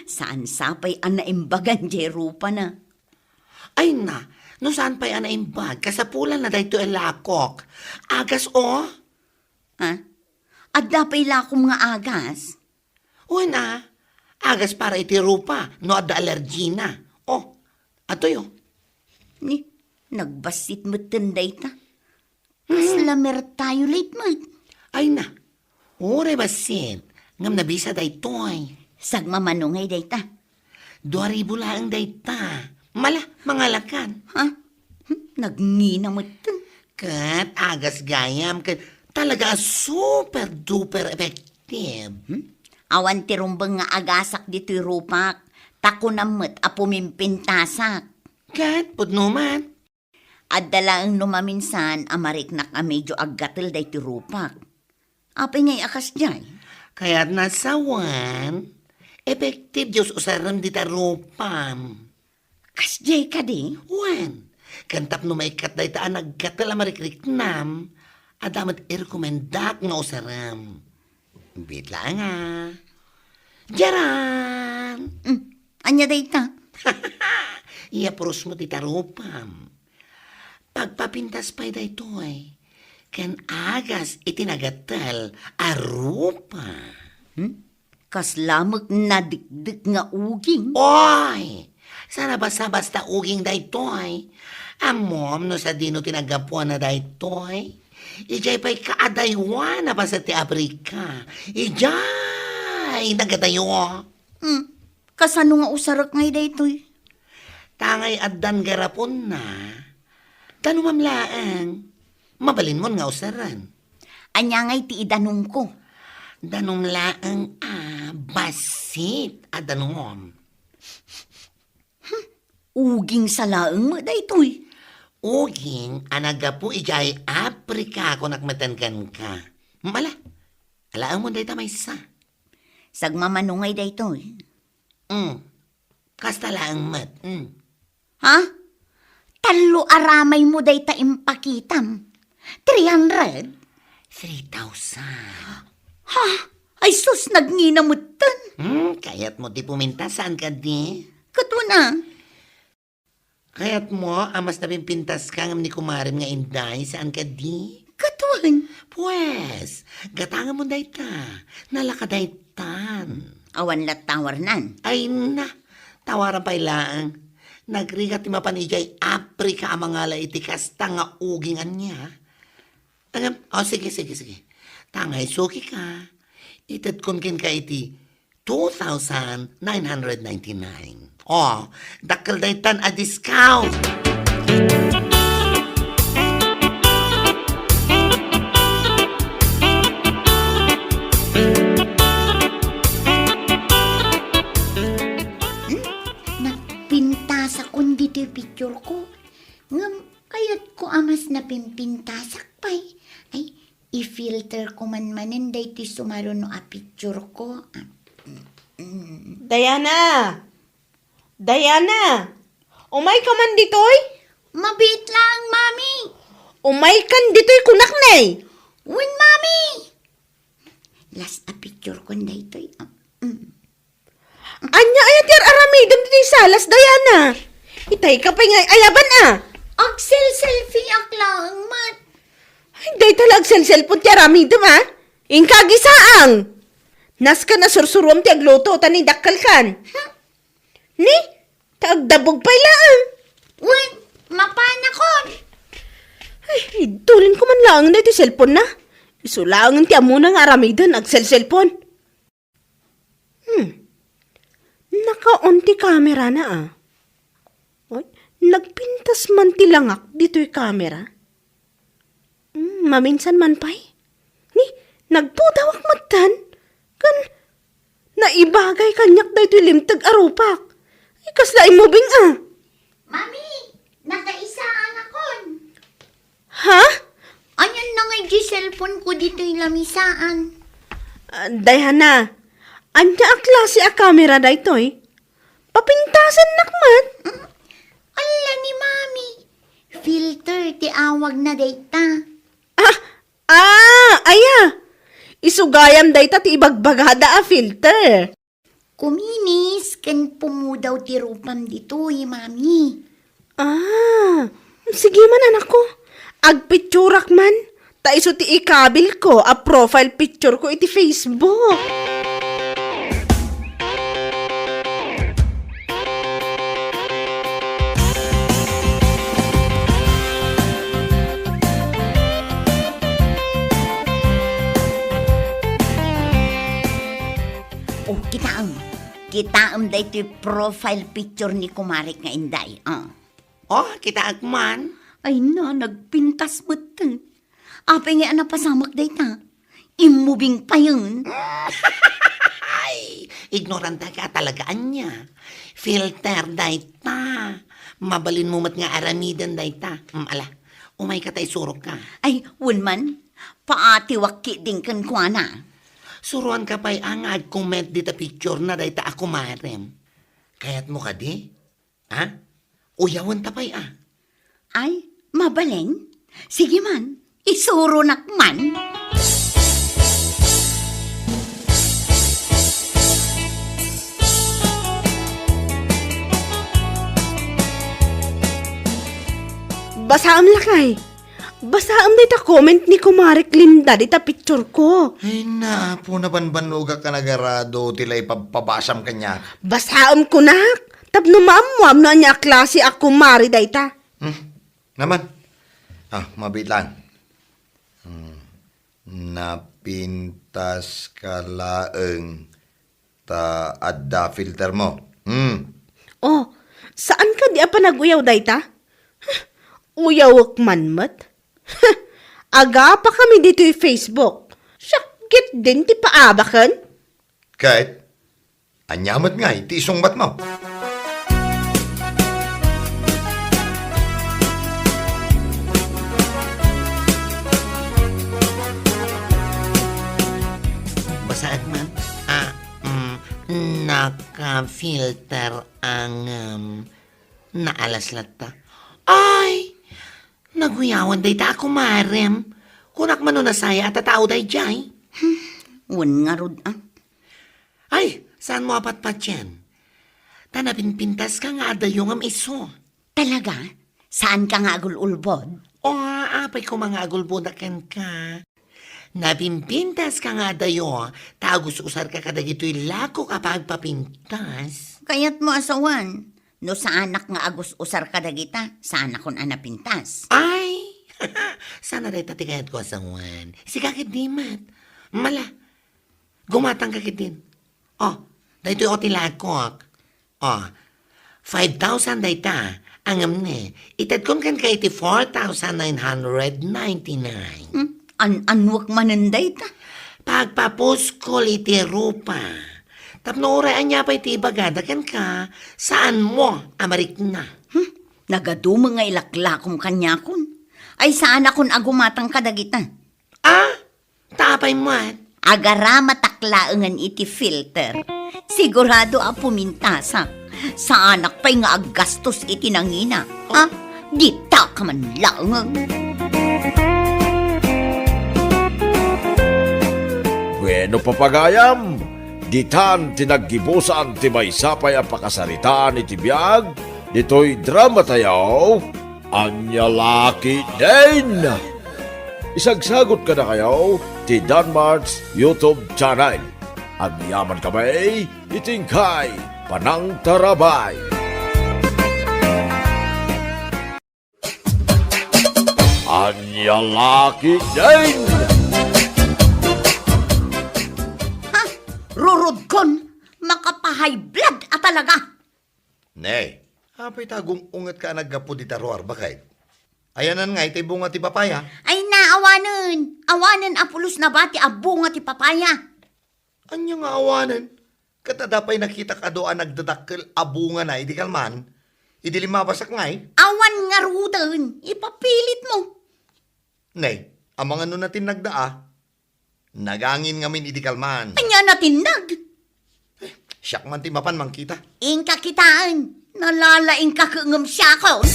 Saan sa pay a naimbagan diay rupana. Ay na, no saan pay a naimbag, kasapulanna daytoy a lakok. Agas, oh. Ha? Adda pay lakom nga agas? Wen a, agas para iti rupa no adda allergina. Oh, atoy, oh. Ni, nagbassit metten dayta. Hmm. Kasla mertayo late met. Ay na, uray bassit, ngem nabisa daytoy. Sagmamano ngay dayta? Dua ribu laeng dayta. Mala, mangalakan. Ha? Hmm, nagngina metten. Ket agas gayam, ket talaga a super duper effective. Hmm? Awan ti rumbeng nga agasak ditoy rupak, ta kunam met a pumimpintasak. Ket pudno met. Adda laeng no maminsan a mariknak a medyo aggatel daytoy rupak. Apay ngay a kasdiay? Kayatna sawen, effective diay us-usarem dita rupam. Kasdiay kadi? Wen, ken tapno maikkat dayta a naggatel a marikriknam, adda met irekomendak nga usarem. Biit laeng a. Diaran! Mm, ania dayta? Iya, puros mo ti tarupam. Pagpapintas pay daytoy, ken agas iti nagatel a rupa. Hmm? Kasla met nadikdek nga uging. Oy! Saan a basta-basta uging daytoy. Ammom no sadino ti naggapuana daytoy? Idiay pay kaadaywan a paset ti Africa. Idiay nagadayo. Hmm, kasano nga usarek ngay daytoy? Tangay addan garaponna. Danumam laeng. Mabalinmon nga usaren. Ania ngay ti idanumko? Danum laeng a bassit a danum. Uging sa laeng met daytoy. Uging a naggapu idiay Africa, kunak metten kenka. Mala, alaemon dayta maysa. Sagmamano ngay daytoy. Mm. Kasta laeng met. Mm. Ha? Tallo a ramaymo dayta impakitam. Three hundred? Three thousand. Ha? Ay sus, nagngina metten. Hmm, kayatmo ti pumintas, saan kadi? Ket wen a. Kayatmo a mas napimpintaska ngem ni kumarem nga Inday, saan kadi? Ket wen. Pues, gatangamon dayta. Nalaka daytan. Awan lat tawarnan. Ay na, tawaran pay laeng. Nagrigat ti mapan idiay Africa a mangala iti kasta nga uging ania. Ngem, o, sige, sige, sige. Tangay sukika. Itedkon kenka iti two thousand nine hundred ninety-nine. O, dakkel daytan a discount. Hmm? Nagpintasakon ditoy picture ko. Ngem kayatko a mas napimpintasak pay. Ay, i-filter ko man manen daytoy sumaruno a picture ko. Ah, mm, mm. Diana! Diana! Umayka man ditoy? Mabiit laeng, Mami. Umaykan ditoy kunak, ne. Wen, Mami. Last a picture kon daytoy. Ah, mm. Ania aya ti ar-aramidem ditoy salas, Diana? Itay ka pay nga ayaban, a? Agsel-selfie ak laeng met. Ay, dayta la agsel-cellphone ti aramidem, a? Inka agisaang. Nasken a sursurom ti agluto, ta ni dakkelkan. Hmm? Ni? Ta agdabog pay laeng. Wen, mapanakon. Ay, idulinko man laeng daytoy cellphone na. Isu laeng ti ammona nga aramiden, agsel-cellphone. Hmm. Naka-on ti camera na, a. Oy, nagpintas man ti langak ditoy camera. Hmm, maminsan man pay. Ni, nagpudawak metten. Ken, naibagay kaniak daytoy limteg a rupak. Ay, kasla immubing, a. Mami, nakaisaan akon. Ha? Anian na ngay di cellphone ko ditoy lamisaan? Ah, Diana, ania a klase a camera daytoy? Papintasennak met. Mm, ala ni Mami. Filter ti awagna dayta. Ah, ah, aya. Isu gayam dayta ti ibagbagada a filter. Kuminis ken pumudaw ti rupam ditoy, Mami. Ah, sige man, anakko. Agpicturak man. Ta isu ti ikabilko a profile picture ko iti Facebook. O, kitaem. Kitaem daytoy profile picture ni kumarek nga Inday. Ah. O, kitaek man. Ay na, nagpintas metten. Apay ngay a napasamak dayta? Immubing payen. Ay, ignorante ka talaga, ania. Filter dayta. Mabalinmo met nga aramiden dayta. Mm, ala, umayka ta isurokka. Ay, wen man. Paatiwak ketdin kenkuana. Suroanka pay a nga ag-comment dita picture na dayta a kumarem. Kayatmo kadi? Ha? Uyawenta pay a. Ay, mabalin? Sige man, isuronak man. Basaem lakay. Basaem dayta comment ni Kumarek Linda dita picture ko. Ay, naapo, nabanbannogak a nagarado ti la ipabpabasam kaniak. Basaem kunak, tapno maammuam no ania a klase a kumare dayta. Hmm? Naman. Ah, mabiit lang. Hmm. Napintas ka laeng ta adda filter mo. Hmm. Oh, saan ka di a panag-uyaw dayta? Huh, uyawek man met. Huh, agapa kami ditoy Facebook. Siak ketdin ti paabaken. Ket, ania met ngay ti isungbat mo? Basaek man. Ah, mm, naka-filter ang, um, naalas latta. Ay! Naguyawan dayta a kumarem. Kunak man no nasayaat a tao daydiay. Hmm, wen ngarud, ah. Ay, saanmo a patpatien? Ta napinpintaska nga adayo ngem isu. Talaga? Saanka nga agul-ulbod? O, apay koma nga agulbodak kenka. Napinpintaska nga adayo, ta agus-usarka kadagitoy lakok a pagpapintas. Kayatmo a sawen, no saanak nga agus-usar kadagita, saanakon a napintas. Ay! Saan a dayta ti kayatko a sawen. Sika ketdi met. Mala, gumatangka ketdin. Oh, daytoy o ti lakok. Ah, five thousand dayta, ngem ne, itedkon kenka iti four thousand nine hundred ninety-nine. Hmm? An-anuak manen dayta? Pagpapuskol iti rupa. Tapno uray ania pay ti ibagada kenka, saanmo a marikna. Hmm? Nagadumo nga ilaklakom kaniakon. Ay, saanakon a gumatang kadagita. Ah? Ta apay met? Agaramatak laengen iti filter. Sigurado a pumintasak. Saanak pay nga aggastos iti nangina. Ha? Dita ka man laengen. Bueno, papagayam, ditan ti naggibusan ti maysa pay a pakasaritaan iti biag ditoy drama tayo. Ania la ketdin? Isagsagot kadakayo ti Danmart's YouTube channel. Agyaman kami iti inkay panangtarabay. Ania la ketdin? Ha? Rurodkon, makapahay blood a talaga. Ne, apay ta agung-ungetka a naggapu dita ruar, baket? Ayanan ngay ti bunga ti papaya? Ay na, awanen. Awanen a pulos nabati a bunga ti papaya. Ania nga awanen? Ket adda pay nakitak adu a nagdadakkel a bungana idi kalman, idi limmabasak ngay? Awan ngaruden, ipapilit mo. Ne, amangan no natinnagda a. Nagangin ngamin idi kalman. Ania natinnag? Eh, siak man ti mapan mangkita. Inka kitaen. Nalalaingka ket ngem siakon.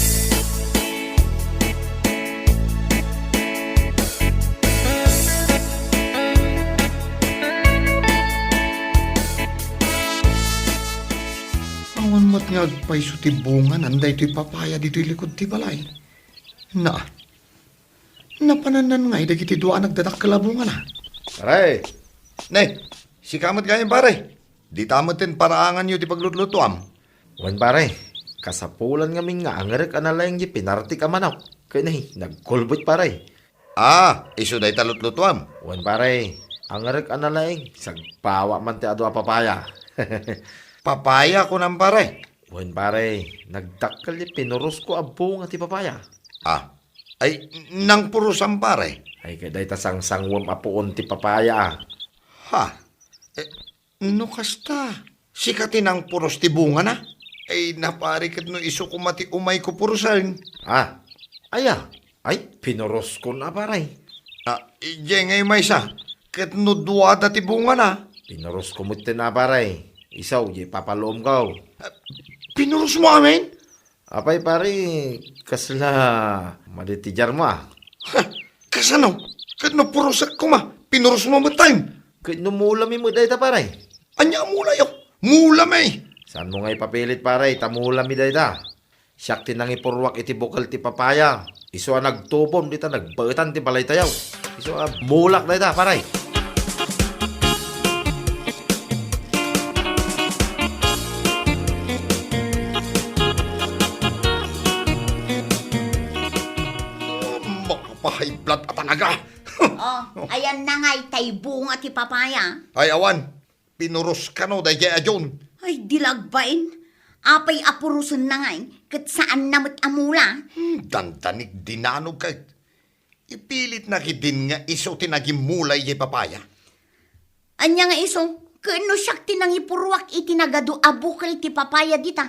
Awan met nga agpayso ti bunga nan daytoy papaya ditoy likod ti balay. Na, Napanannan ngay dagiti dua a nagdadakkel a bungana. Pare! Ne, sika met gayam, pare. Dita metten paraanganyo ti paglutlutuam. Wen, pare. Kasapulan ngamin nga angerek a nalaing ti pinartik a manok. Ken, ay, nagkulbit, pare. Ah, isu dayta lutlutuam? Wen, pare. Angerek a nalaing, sagpawa man ti adu a papaya. Papaya, kunam, pare? Wen, pare. Nagdakkel ti pinurosko a bunga ti papaya. Ah, Ay, nangpurosam, pare? Ay, ket dayta sangsanguem a puon ti papaya, a. Ha? Eh, no kasta, sika ti nangpuros ti bungana? Ay, na, pare, ket no isu koma ti umayko purosen. Ah, aya? Ay, pinuroskon a, pare. Ah, idiay ngay maysa, ket no duada ti bungana? Pinurosko metten a, pare. Isu, diay papaluomko. Ah, pinurosmo amin? Apay, pare, kasla madi ti diarmo, a? Ha? Kasano? Ket no purosek koma, pinurosmo metten. Ket no mulami met dayta, pare? Ania a mulayo? Mulami! Saanmo nga ipapilit, pare, ta mulami dayta. Siak ti nangipurruak iti bukel ti papaya. Isu a nagtubon dita nagbaetan ti balaytayo. Isu a mulak dayta, pare. Ah! Oh, ayanna ngay tay bunga ti papaya. Ay, awan. Pinurus kano dayjay a June. Ay, di lagbain. Apay a purusenna ngay, ket saanna met a mula? Hmm, dandanig dinanog kay. Ipilitna ketdin nga isu ti nagimmula idiay papaya. Ania nga isu? Ket no siak ti nangipuruak iti nagadu a bukel ti papaya dita,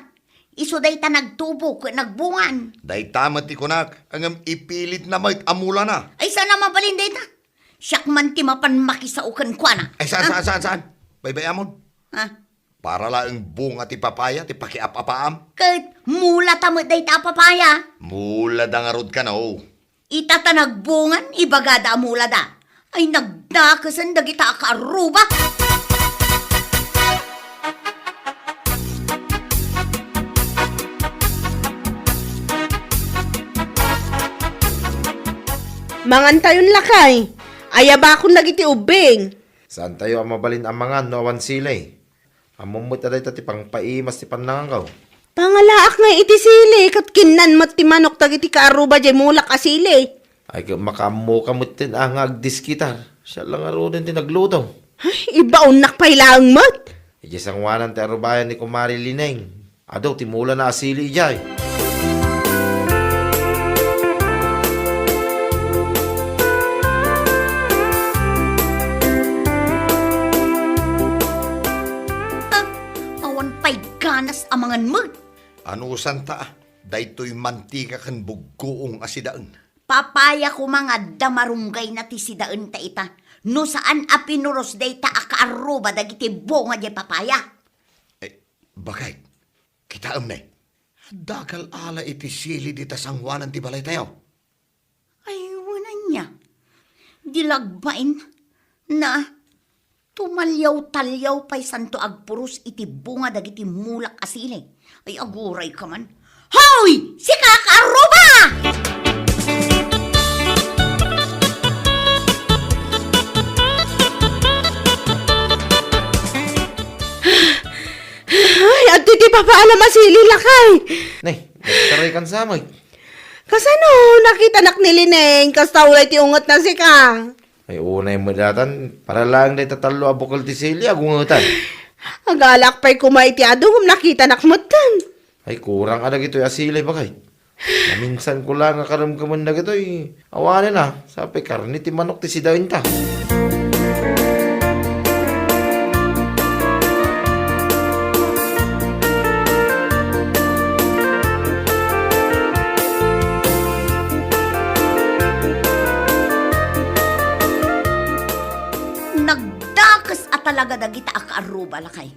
isu dayta nagtubo ket nagbungan. Dayta met ti kunak, ngem ipilitna met a mulana. Ay, saan a mabalin dayta? Siak man ti mapan makisao kenkuana. Ay, saan, Ah? saan, saan, saan? Baybay-amon. Ah. Para laeng bunga ti papaya ti pakiap-apaam. Ket mulata met dayta a papaya. Mulada ngarud kano. Ita ta nagbungan, ibagada a mulada. Ay, nagdakesen dagita a kaarruba. Mangantayon lakay. Ayabakon dagiti ubbing. Saantayo a mabalin a mangan no awan sili? Ammom met a dayta ti pangpaimas ti pannangankaw. Pangalaak ngay iti sili, ket kinnan met ti manok dagiti kaarruba diay mulak a sili. Ay, ket makaammoka metten a nga agdiskitar. Siya la ngaruden ti nagluto. Ay, ibaonnak pay laeng met. Idiay sangoanan ti arrubayan ni Kumare Lineng. Adu ti mulana a sili idiay. Ah, awan pay ganas a mangan met. Anusanta, daytoy mantika ken buggoong a sidaen. Papaya koma nga adda marunggayna ti sidaenta ita, no saan a pinurus dayta a kaarruba dagiti bunga diay papaya. Eh, bakit? Kitaem ne, adda kal-ala iti sili dita sangoanan ti balaytayo. Ay, wen ania. Di lagbain na tumalyaw-talyaw pay santo agpurus iti bunga dagiti mulak a sili. Ay, aguray ka man. Hoy! Sika, kaarruba! Ay, adtoy ti papaalam a sili, lakay. Nay, nagtaray kan samay. Kasano, nakitanak ni Lineng, kasta ulay ti ungetna sika. Ay, unay met daytan, para laeng dayta tallo a bukel ti sili, agungetan. Agalak pay koma iti adu, ngem nakitanak metten. Ay, kurang a dagitoy a sili, bakay. Naminsan ko la nga karemkemen dagitoy. Awanen a, sapay karne ti manok ti sidaenta. Nagdakes a talaga dagita a kaarruba, lakay.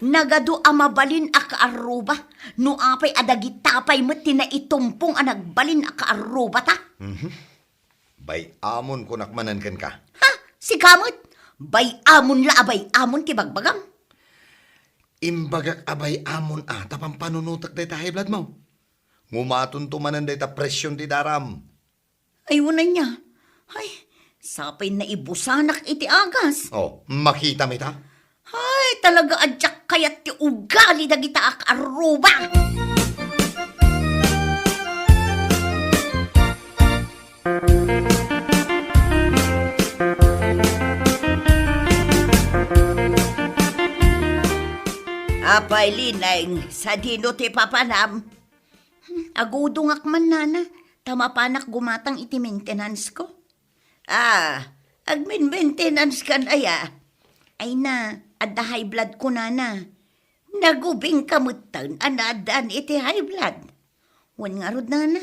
Nagadu a mabalin a kaarruba, no apay a dagita pay met ti naitumpong a nagbalin a kaarrubata. Mhm. Bay-amon kunak manen kenka. Ha? Sika met? Bay-amon la a bay-amon ti bagbagam. Imbagak a bay-amon a ta pampanunotek dayta high blood mo. Ngumatonto manen dayta presyon ti daram. Ay, wen ania. Ay, sapay naibusanak iti agas. Oh, makitam ita? Ay, talaga a diak kayat ti ugali dagita a kaarruba. Apay, Lineng, sadino ti papanam? Hmm, agudongak man, nana, ta mapanak gumatang iti maintenance ko. Ah, agmin-maintenance kan aya? Ay na, adda high blood ko, nana. Nagubingka metten a naaddaan iti high blood. Wen ngarud, nana,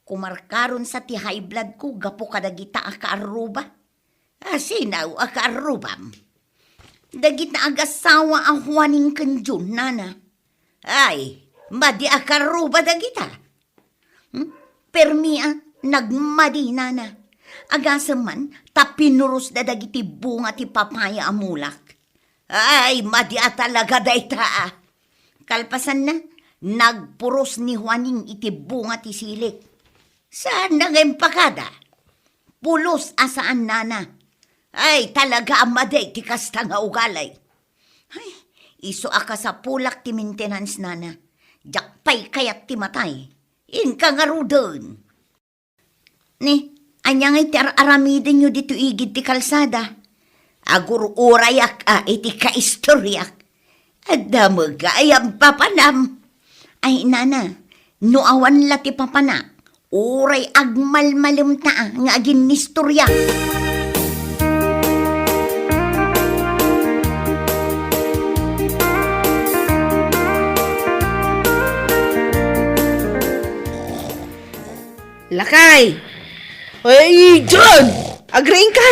kumarkaron sa ti high blood ko gapu kadagita a kaarruba. Asinaw a kaarrubam? Dagita agassawa a Juaning ken Jun, nana. Ay, madi a kaarruba dagita. Hmm? Permi a, nagmadi, nana. Agasem man, ta pinurosda dagiti bunga ti papaya a mulak. Ay, madi a talaga dayta a. Kalpasanna, nagpuros ni Juaning iti bunga ti silik. Saanna nga impakada? Pulos a saan, nana. Ay, talaga a madi ti kasta nga ugali. Ay, isu a kasapulak ti maintenance, nana. Diak pay kayat ti matay. Inka ngaruden. Ni, Ania ngay ti ar-aramidenyo ditoy igid ti kalsada? Agur-urayak a iti kaistoriak. Adda met gayam papanam. Ay, nana, no awan la ti papanak, uray agmalmalemta nga aginnistoriak. Lakay! Ay, John! Agriing ka!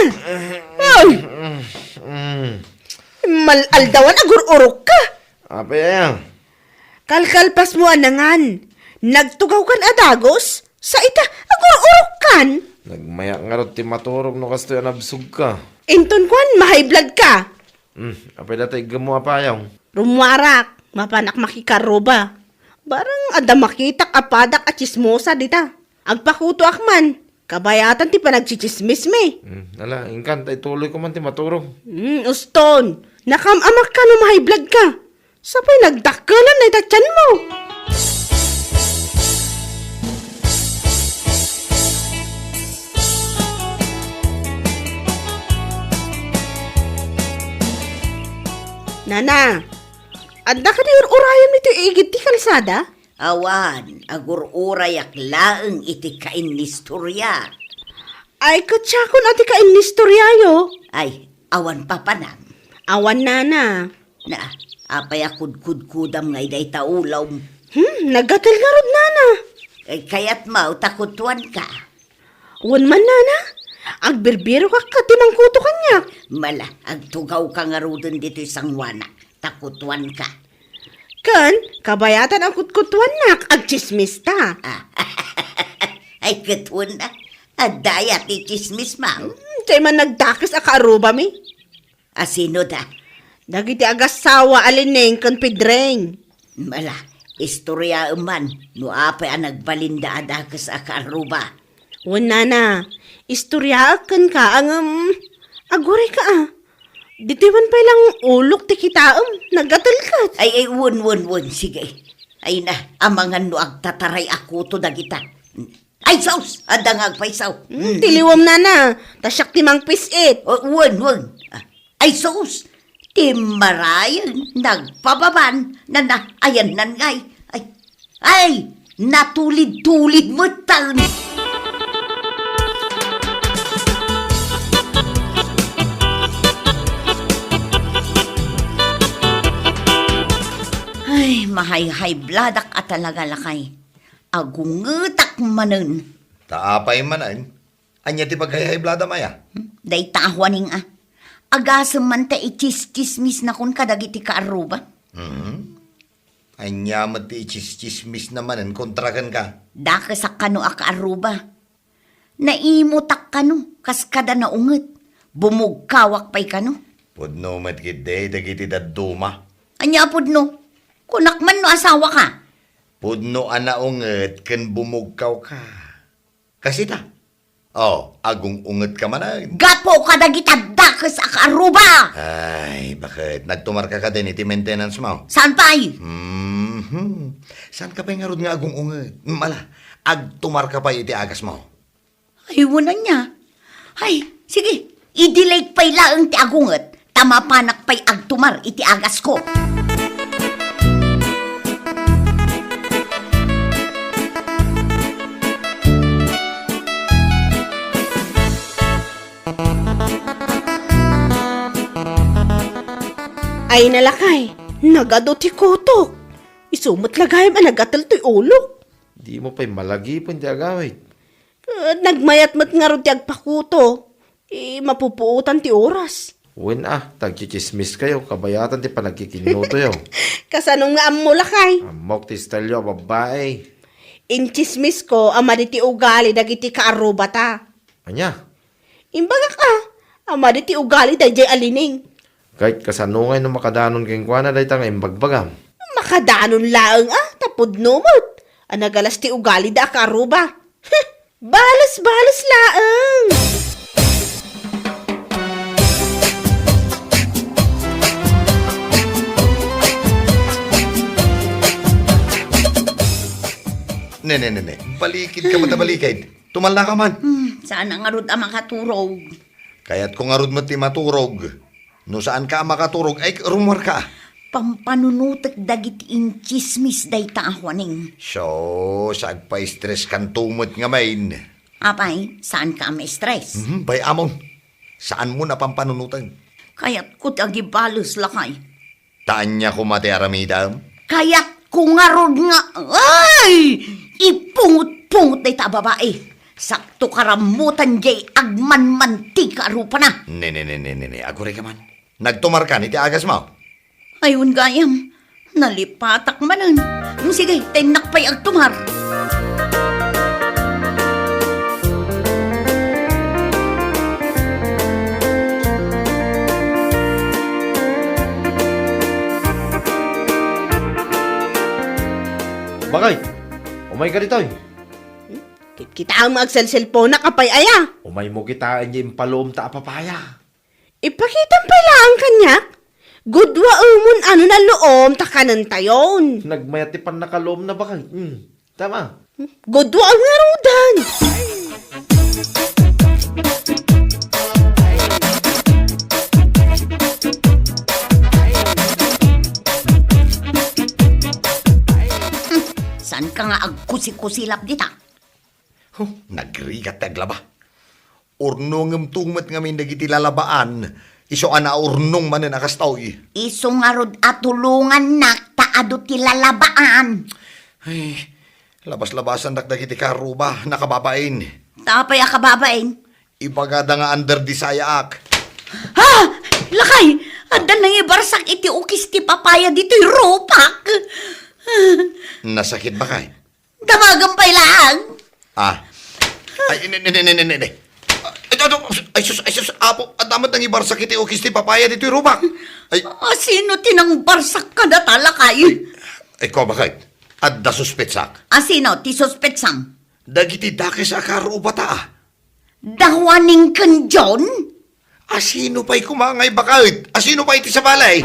Ay! Mal-aldawan, agur-urok ka! Apay aya? Kalkalpas mo a nangan. Nagtugaw kan a dagus? Sa ita, agur-urok kan! Nagmayak ngarud ti maturog no kastoy a nabsog ka. Inton kuan, ma-high blood ka! Hmm, apay data iggem mo, apayaw? Rummuarak, mapanak makikaruba. Barang adda makitak a padak a tsismosa dita. Agpakutoak man, kabayatan ti panagtsitsismismi. Hmm, ala, inkan, ta ituloy ko man ti maturog. Hmm, uston, nakam-amak ka no ma-high blood ka. Sapay nagdakkelan na ita tianmo. Nana, adda kadi ur-urayem iti igid ti kalsada? Awan, agur-urayak laeng iti kainnistoria. Ay, ket siakon a ti kainnistoriayo. Ay, awan papanam. Awan, nana. Na, apay a kudkudkudam ngay dayta ulom? Hmm, naggatel ngarud, nana. Ay, kayat mo, ta kutuan ka. Wen man, nana. Agbirbirok ka ti mangkuto kaniak. Mala, agtugaw ka ngaruden ditoy sanguanak, ta kutuan ka. Ken, kabayatan a kutkutuannak, agtsismista. Ah, ay, ket wen, ah. Adda aya ti tsismis, mang? Hmm, diay man nagdakes a kaarrubami. A sino da? Dagiti agassawa a Lining ken Pedring. Mala, istoriaem man no apay a nagbalinda a dakes a kaarruba. Wen, nana, istoriaek kenka, ngem aguray ka, a. Ditoy man pay lang ulok ti kitaem, naggatel ket. Ay, ay, wen, wen, wen, sige. Ay na, amangan no agtataray a kuto dagita. Ay, sus! Adda nga agpayso. Hmm, tiliwem, nana. Ta siak ti mangpis-it. Oh, wen, wen. Ah, ay, sus! Timmarayen, nagpababan, nana, ayan nan ngay. Ay, ay, natulid-tulid met tan. Ay, mahay-high bloodak a talaga, lakay. Agungetak manen. Ta apay manen? Ania ti paghay-high bloodam aya? Hmm? Dayta a huaning a. Agasem man ta itsistsismisnakon kadagiti kaarruba. Hmm? Ania met ti itsistsismisna manen kontra kenka? Dakesak kano a kaarruba. Naimutak kano, kas kada naunget. Bumugkawak pay kano. Pudno met ketdi dagiti dadduma. Ania a pudno? Kunak man no asawaka. Pudno a naunget ken bumugkawka. Kas ita? Oh, agung-ungetka manen. Gapu kadagita dakes a kaarruba! Ay, baket? Nagtumarka kadin iti maintenance mo? Saan pay? Mhm. Saanka pay ngarud nga agung-unget? Mala, agtumarka pay iti agas mo. Ay, wen ania. Ay, sige, i-delete pay laeng ti agunget, ta mapanak pay agtumar iti agasko. Ay, nalakay, nagadu ti kutok. Isu met la gayam a nagatel toy ulok. Dimo pay malagipen ti agawid. Eh, nagmayat met ngarud ti agpakuto. Eh, mapupuotan ti oras. Wen a, ta agtsitsismiskayo, kabayatan ti panagkikinnutoyo. Kasano nga ammo, lakay? Ammok ti istelyo a babbai. Intsismisko a madi ti ugali dagiti kaarrubata. Ania? Imbagak a, a madi ti ugali daydiay a Lining. Ket kasano ngay no makadanon kenkuana dayta nga imbagbagam? Makadanon laeng a, ta pudno met a nagalas ti ugalida a kaarruba. Heh! Bales-bales laeng! Ne, ne, ne, ne. Balikid ka, mata balikid. Tumallaka man. Hmm, Saan a ngarud a makaturog. Kayatko ngarud met ti maturog. No saanka a makaturog, ay, rumuarka. Pampanunotek dagiti intsismis dayta a Juaning. Sus, agpa-stress kanto met ngamin. Apay, saanka a ma-stress? Mhm, bay-amon. Saanmo a pampanunoten. Kayatko ti agibales, lakay. Ta ania koma ti aramidem? Kayatko ngarud nga, ay! Ipungot-pungot dayta a babai. Sakto karammutan jay agmanmantika a rupana. Ne, ne, ne, ne, ne, ne. Agurayka man. Nagtumarkan iti agasmo? Ay, wen gayam. Nalipatak manen. Sige, ta innak pay agtumar. Bakit? Umayka ditoy. Kit-, kitaem nga agselselponak, apay aya? Umaymo kitaen ti impalomta a papaya. Ipakitam pay laeng kaniak. Gudwaemon a no naluom ta kanentayon. Nagmayat ti pannakaluomna, bakit? Hmm. Tama. Gudwaem ngaruden. Saanka nga agkusikusilap dita? Huh, nagrigat ti aglaba. Urnongemto met ngamin dagiti lalabaan, isu a naurnong manen a kastoy. Isu ngarud a tulongannak ta adu ti lalabaan. Ay, labas-labasandak dagiti karuba, nakababain. Ta apay a kababain? Ibagada nga under the sayaak. Ha! Lakay! Adda nangibarsak iti ukis ti papaya ditoy rupak. Nasakit, bakit? Damagan pay laeng. Ah. Ay, ne, ne, ne, ne, ne, ne. Ay, adu, ay, sus, ay, sus, Apo, adda met nangibarsak iti ukis ti papaya ditoy rupak. Ay. Asino ti nangbarsak kadata, lakay? Ay, ikaw, bakit? Adda suspetsak. Asino ti suspetsam? Dagiti dakes a karubata, ah. Da Juaning ken John? Asino pay koma ngay, bakit? Asino pay ti sabali?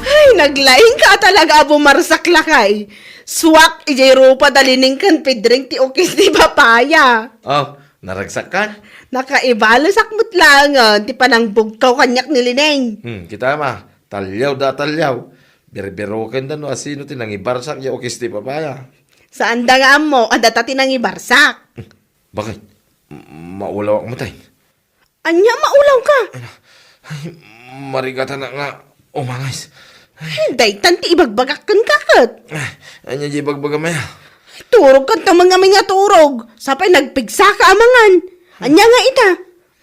Ay, naglaingka a talaga a bumarsak, lakay. Suak, idiay rupa da Lining ken Pedring ti ukis ti papaya. Oh, naragsakkan? Nakaibalesak met laengen ti panangbugkaw kaniak ni Lining. Hmm, kita ma, talliaw da talliaw. Birbirokenda no asino ti nangibarsak ya ukis ti papaya. Saanda nga ammo a data ti nangibarsak. Bakit? M-, maulawak met ay. Ania maulawka? Ay, marigatanak nga umangis. Ay. Daytan ti ibagbagak kenka ket. Ay, ania ti ibagbagam aya? Turogkan ta man ngamin nga turog. Sapay nagpigsaka a mangan. Ania nga ita?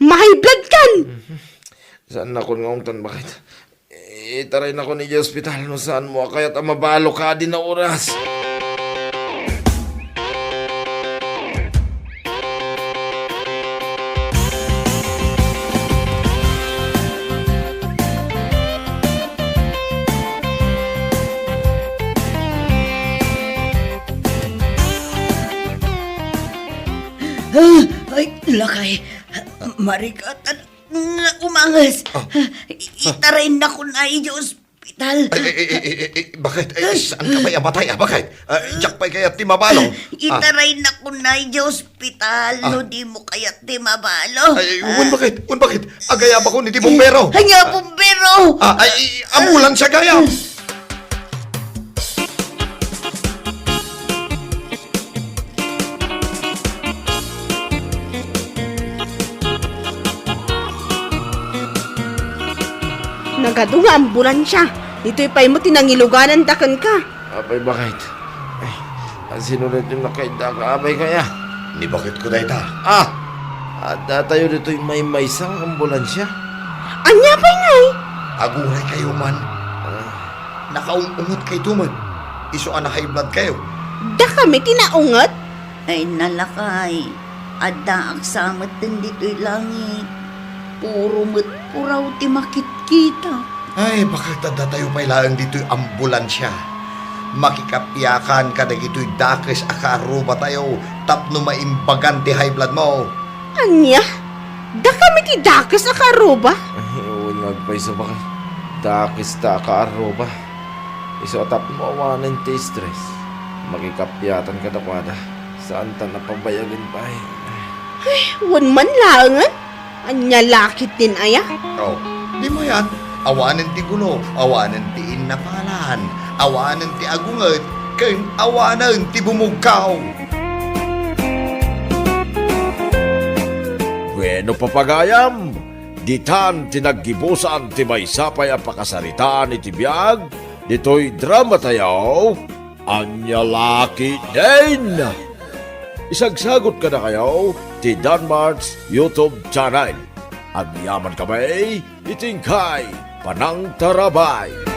Ma-high blood kan. Mhm. Saannakon nga ungtan, bakit? Itaraynakon idiay ospital no saanmo a kayat a mabalo kadi a oras. Ah, ay, lakay. Marigatan nga umangis. Ah. Itaraynakon idiay ospital. Ay, ay, ay, ay, ay, ay, bakit? Ay, saanka pay a matay, ah? Bakit? Ah, diak pay kayat ti mabalo. Ah. Itaraynakon idiay ospital, ah, no dimo kayat ti mabalo. Ay, ay, wen, bakit? Wen, bakit? Agayabakon iti bumbero. Ania bumbero? Ah, ay, ambulansya gayam. Nagadu nga ambulansya. Ditoy pay met ti nangilugananda kenka. Apay, bakit? Ay, asino daytoy nakaidda ka, apay kaya? Ni baketko dayta. Ah! Adda tayo ditoy maymaysa nga ambulansya. Ania pay ngay? Aguray kayo man. Ah. Nakaung-unget kayto met. Isu a na-high blood kayo. Dakami ti naunget? Ay, nalakay. Addaak sa metten ditoy langit. Puro met puraw ti makitkita. Ay, bakit adda tayo pay laeng ditoy ambulansya? Makikapiakan kadagitoy dakes a kaarrubatayo tapno maimbagan ti high blood mo. Ania? Dakami ti dakes a kaarruba? Ay, wen nga agpayso, bakit? Dakes ta a kaarruba. Isu a tapno awanen ti stress, makikappatan kadakuada. Saantan a pabayagen pay. Wen man laengen? Ania la ketdin aya? Oh, di mayat, awanen ti gulo, awanen ti innapalan, awanen ti agunget, ken awanen ti bumugkaw. Bueno, papagayam, ditan ti naggibusan ti maysa pay a pakasaritaan iti biag ditoy dramatayo, Ania la ketdin? Isagsagut kadakayo ti Danmart's YouTube channel. Agyamankami iti inkay panangtarabay.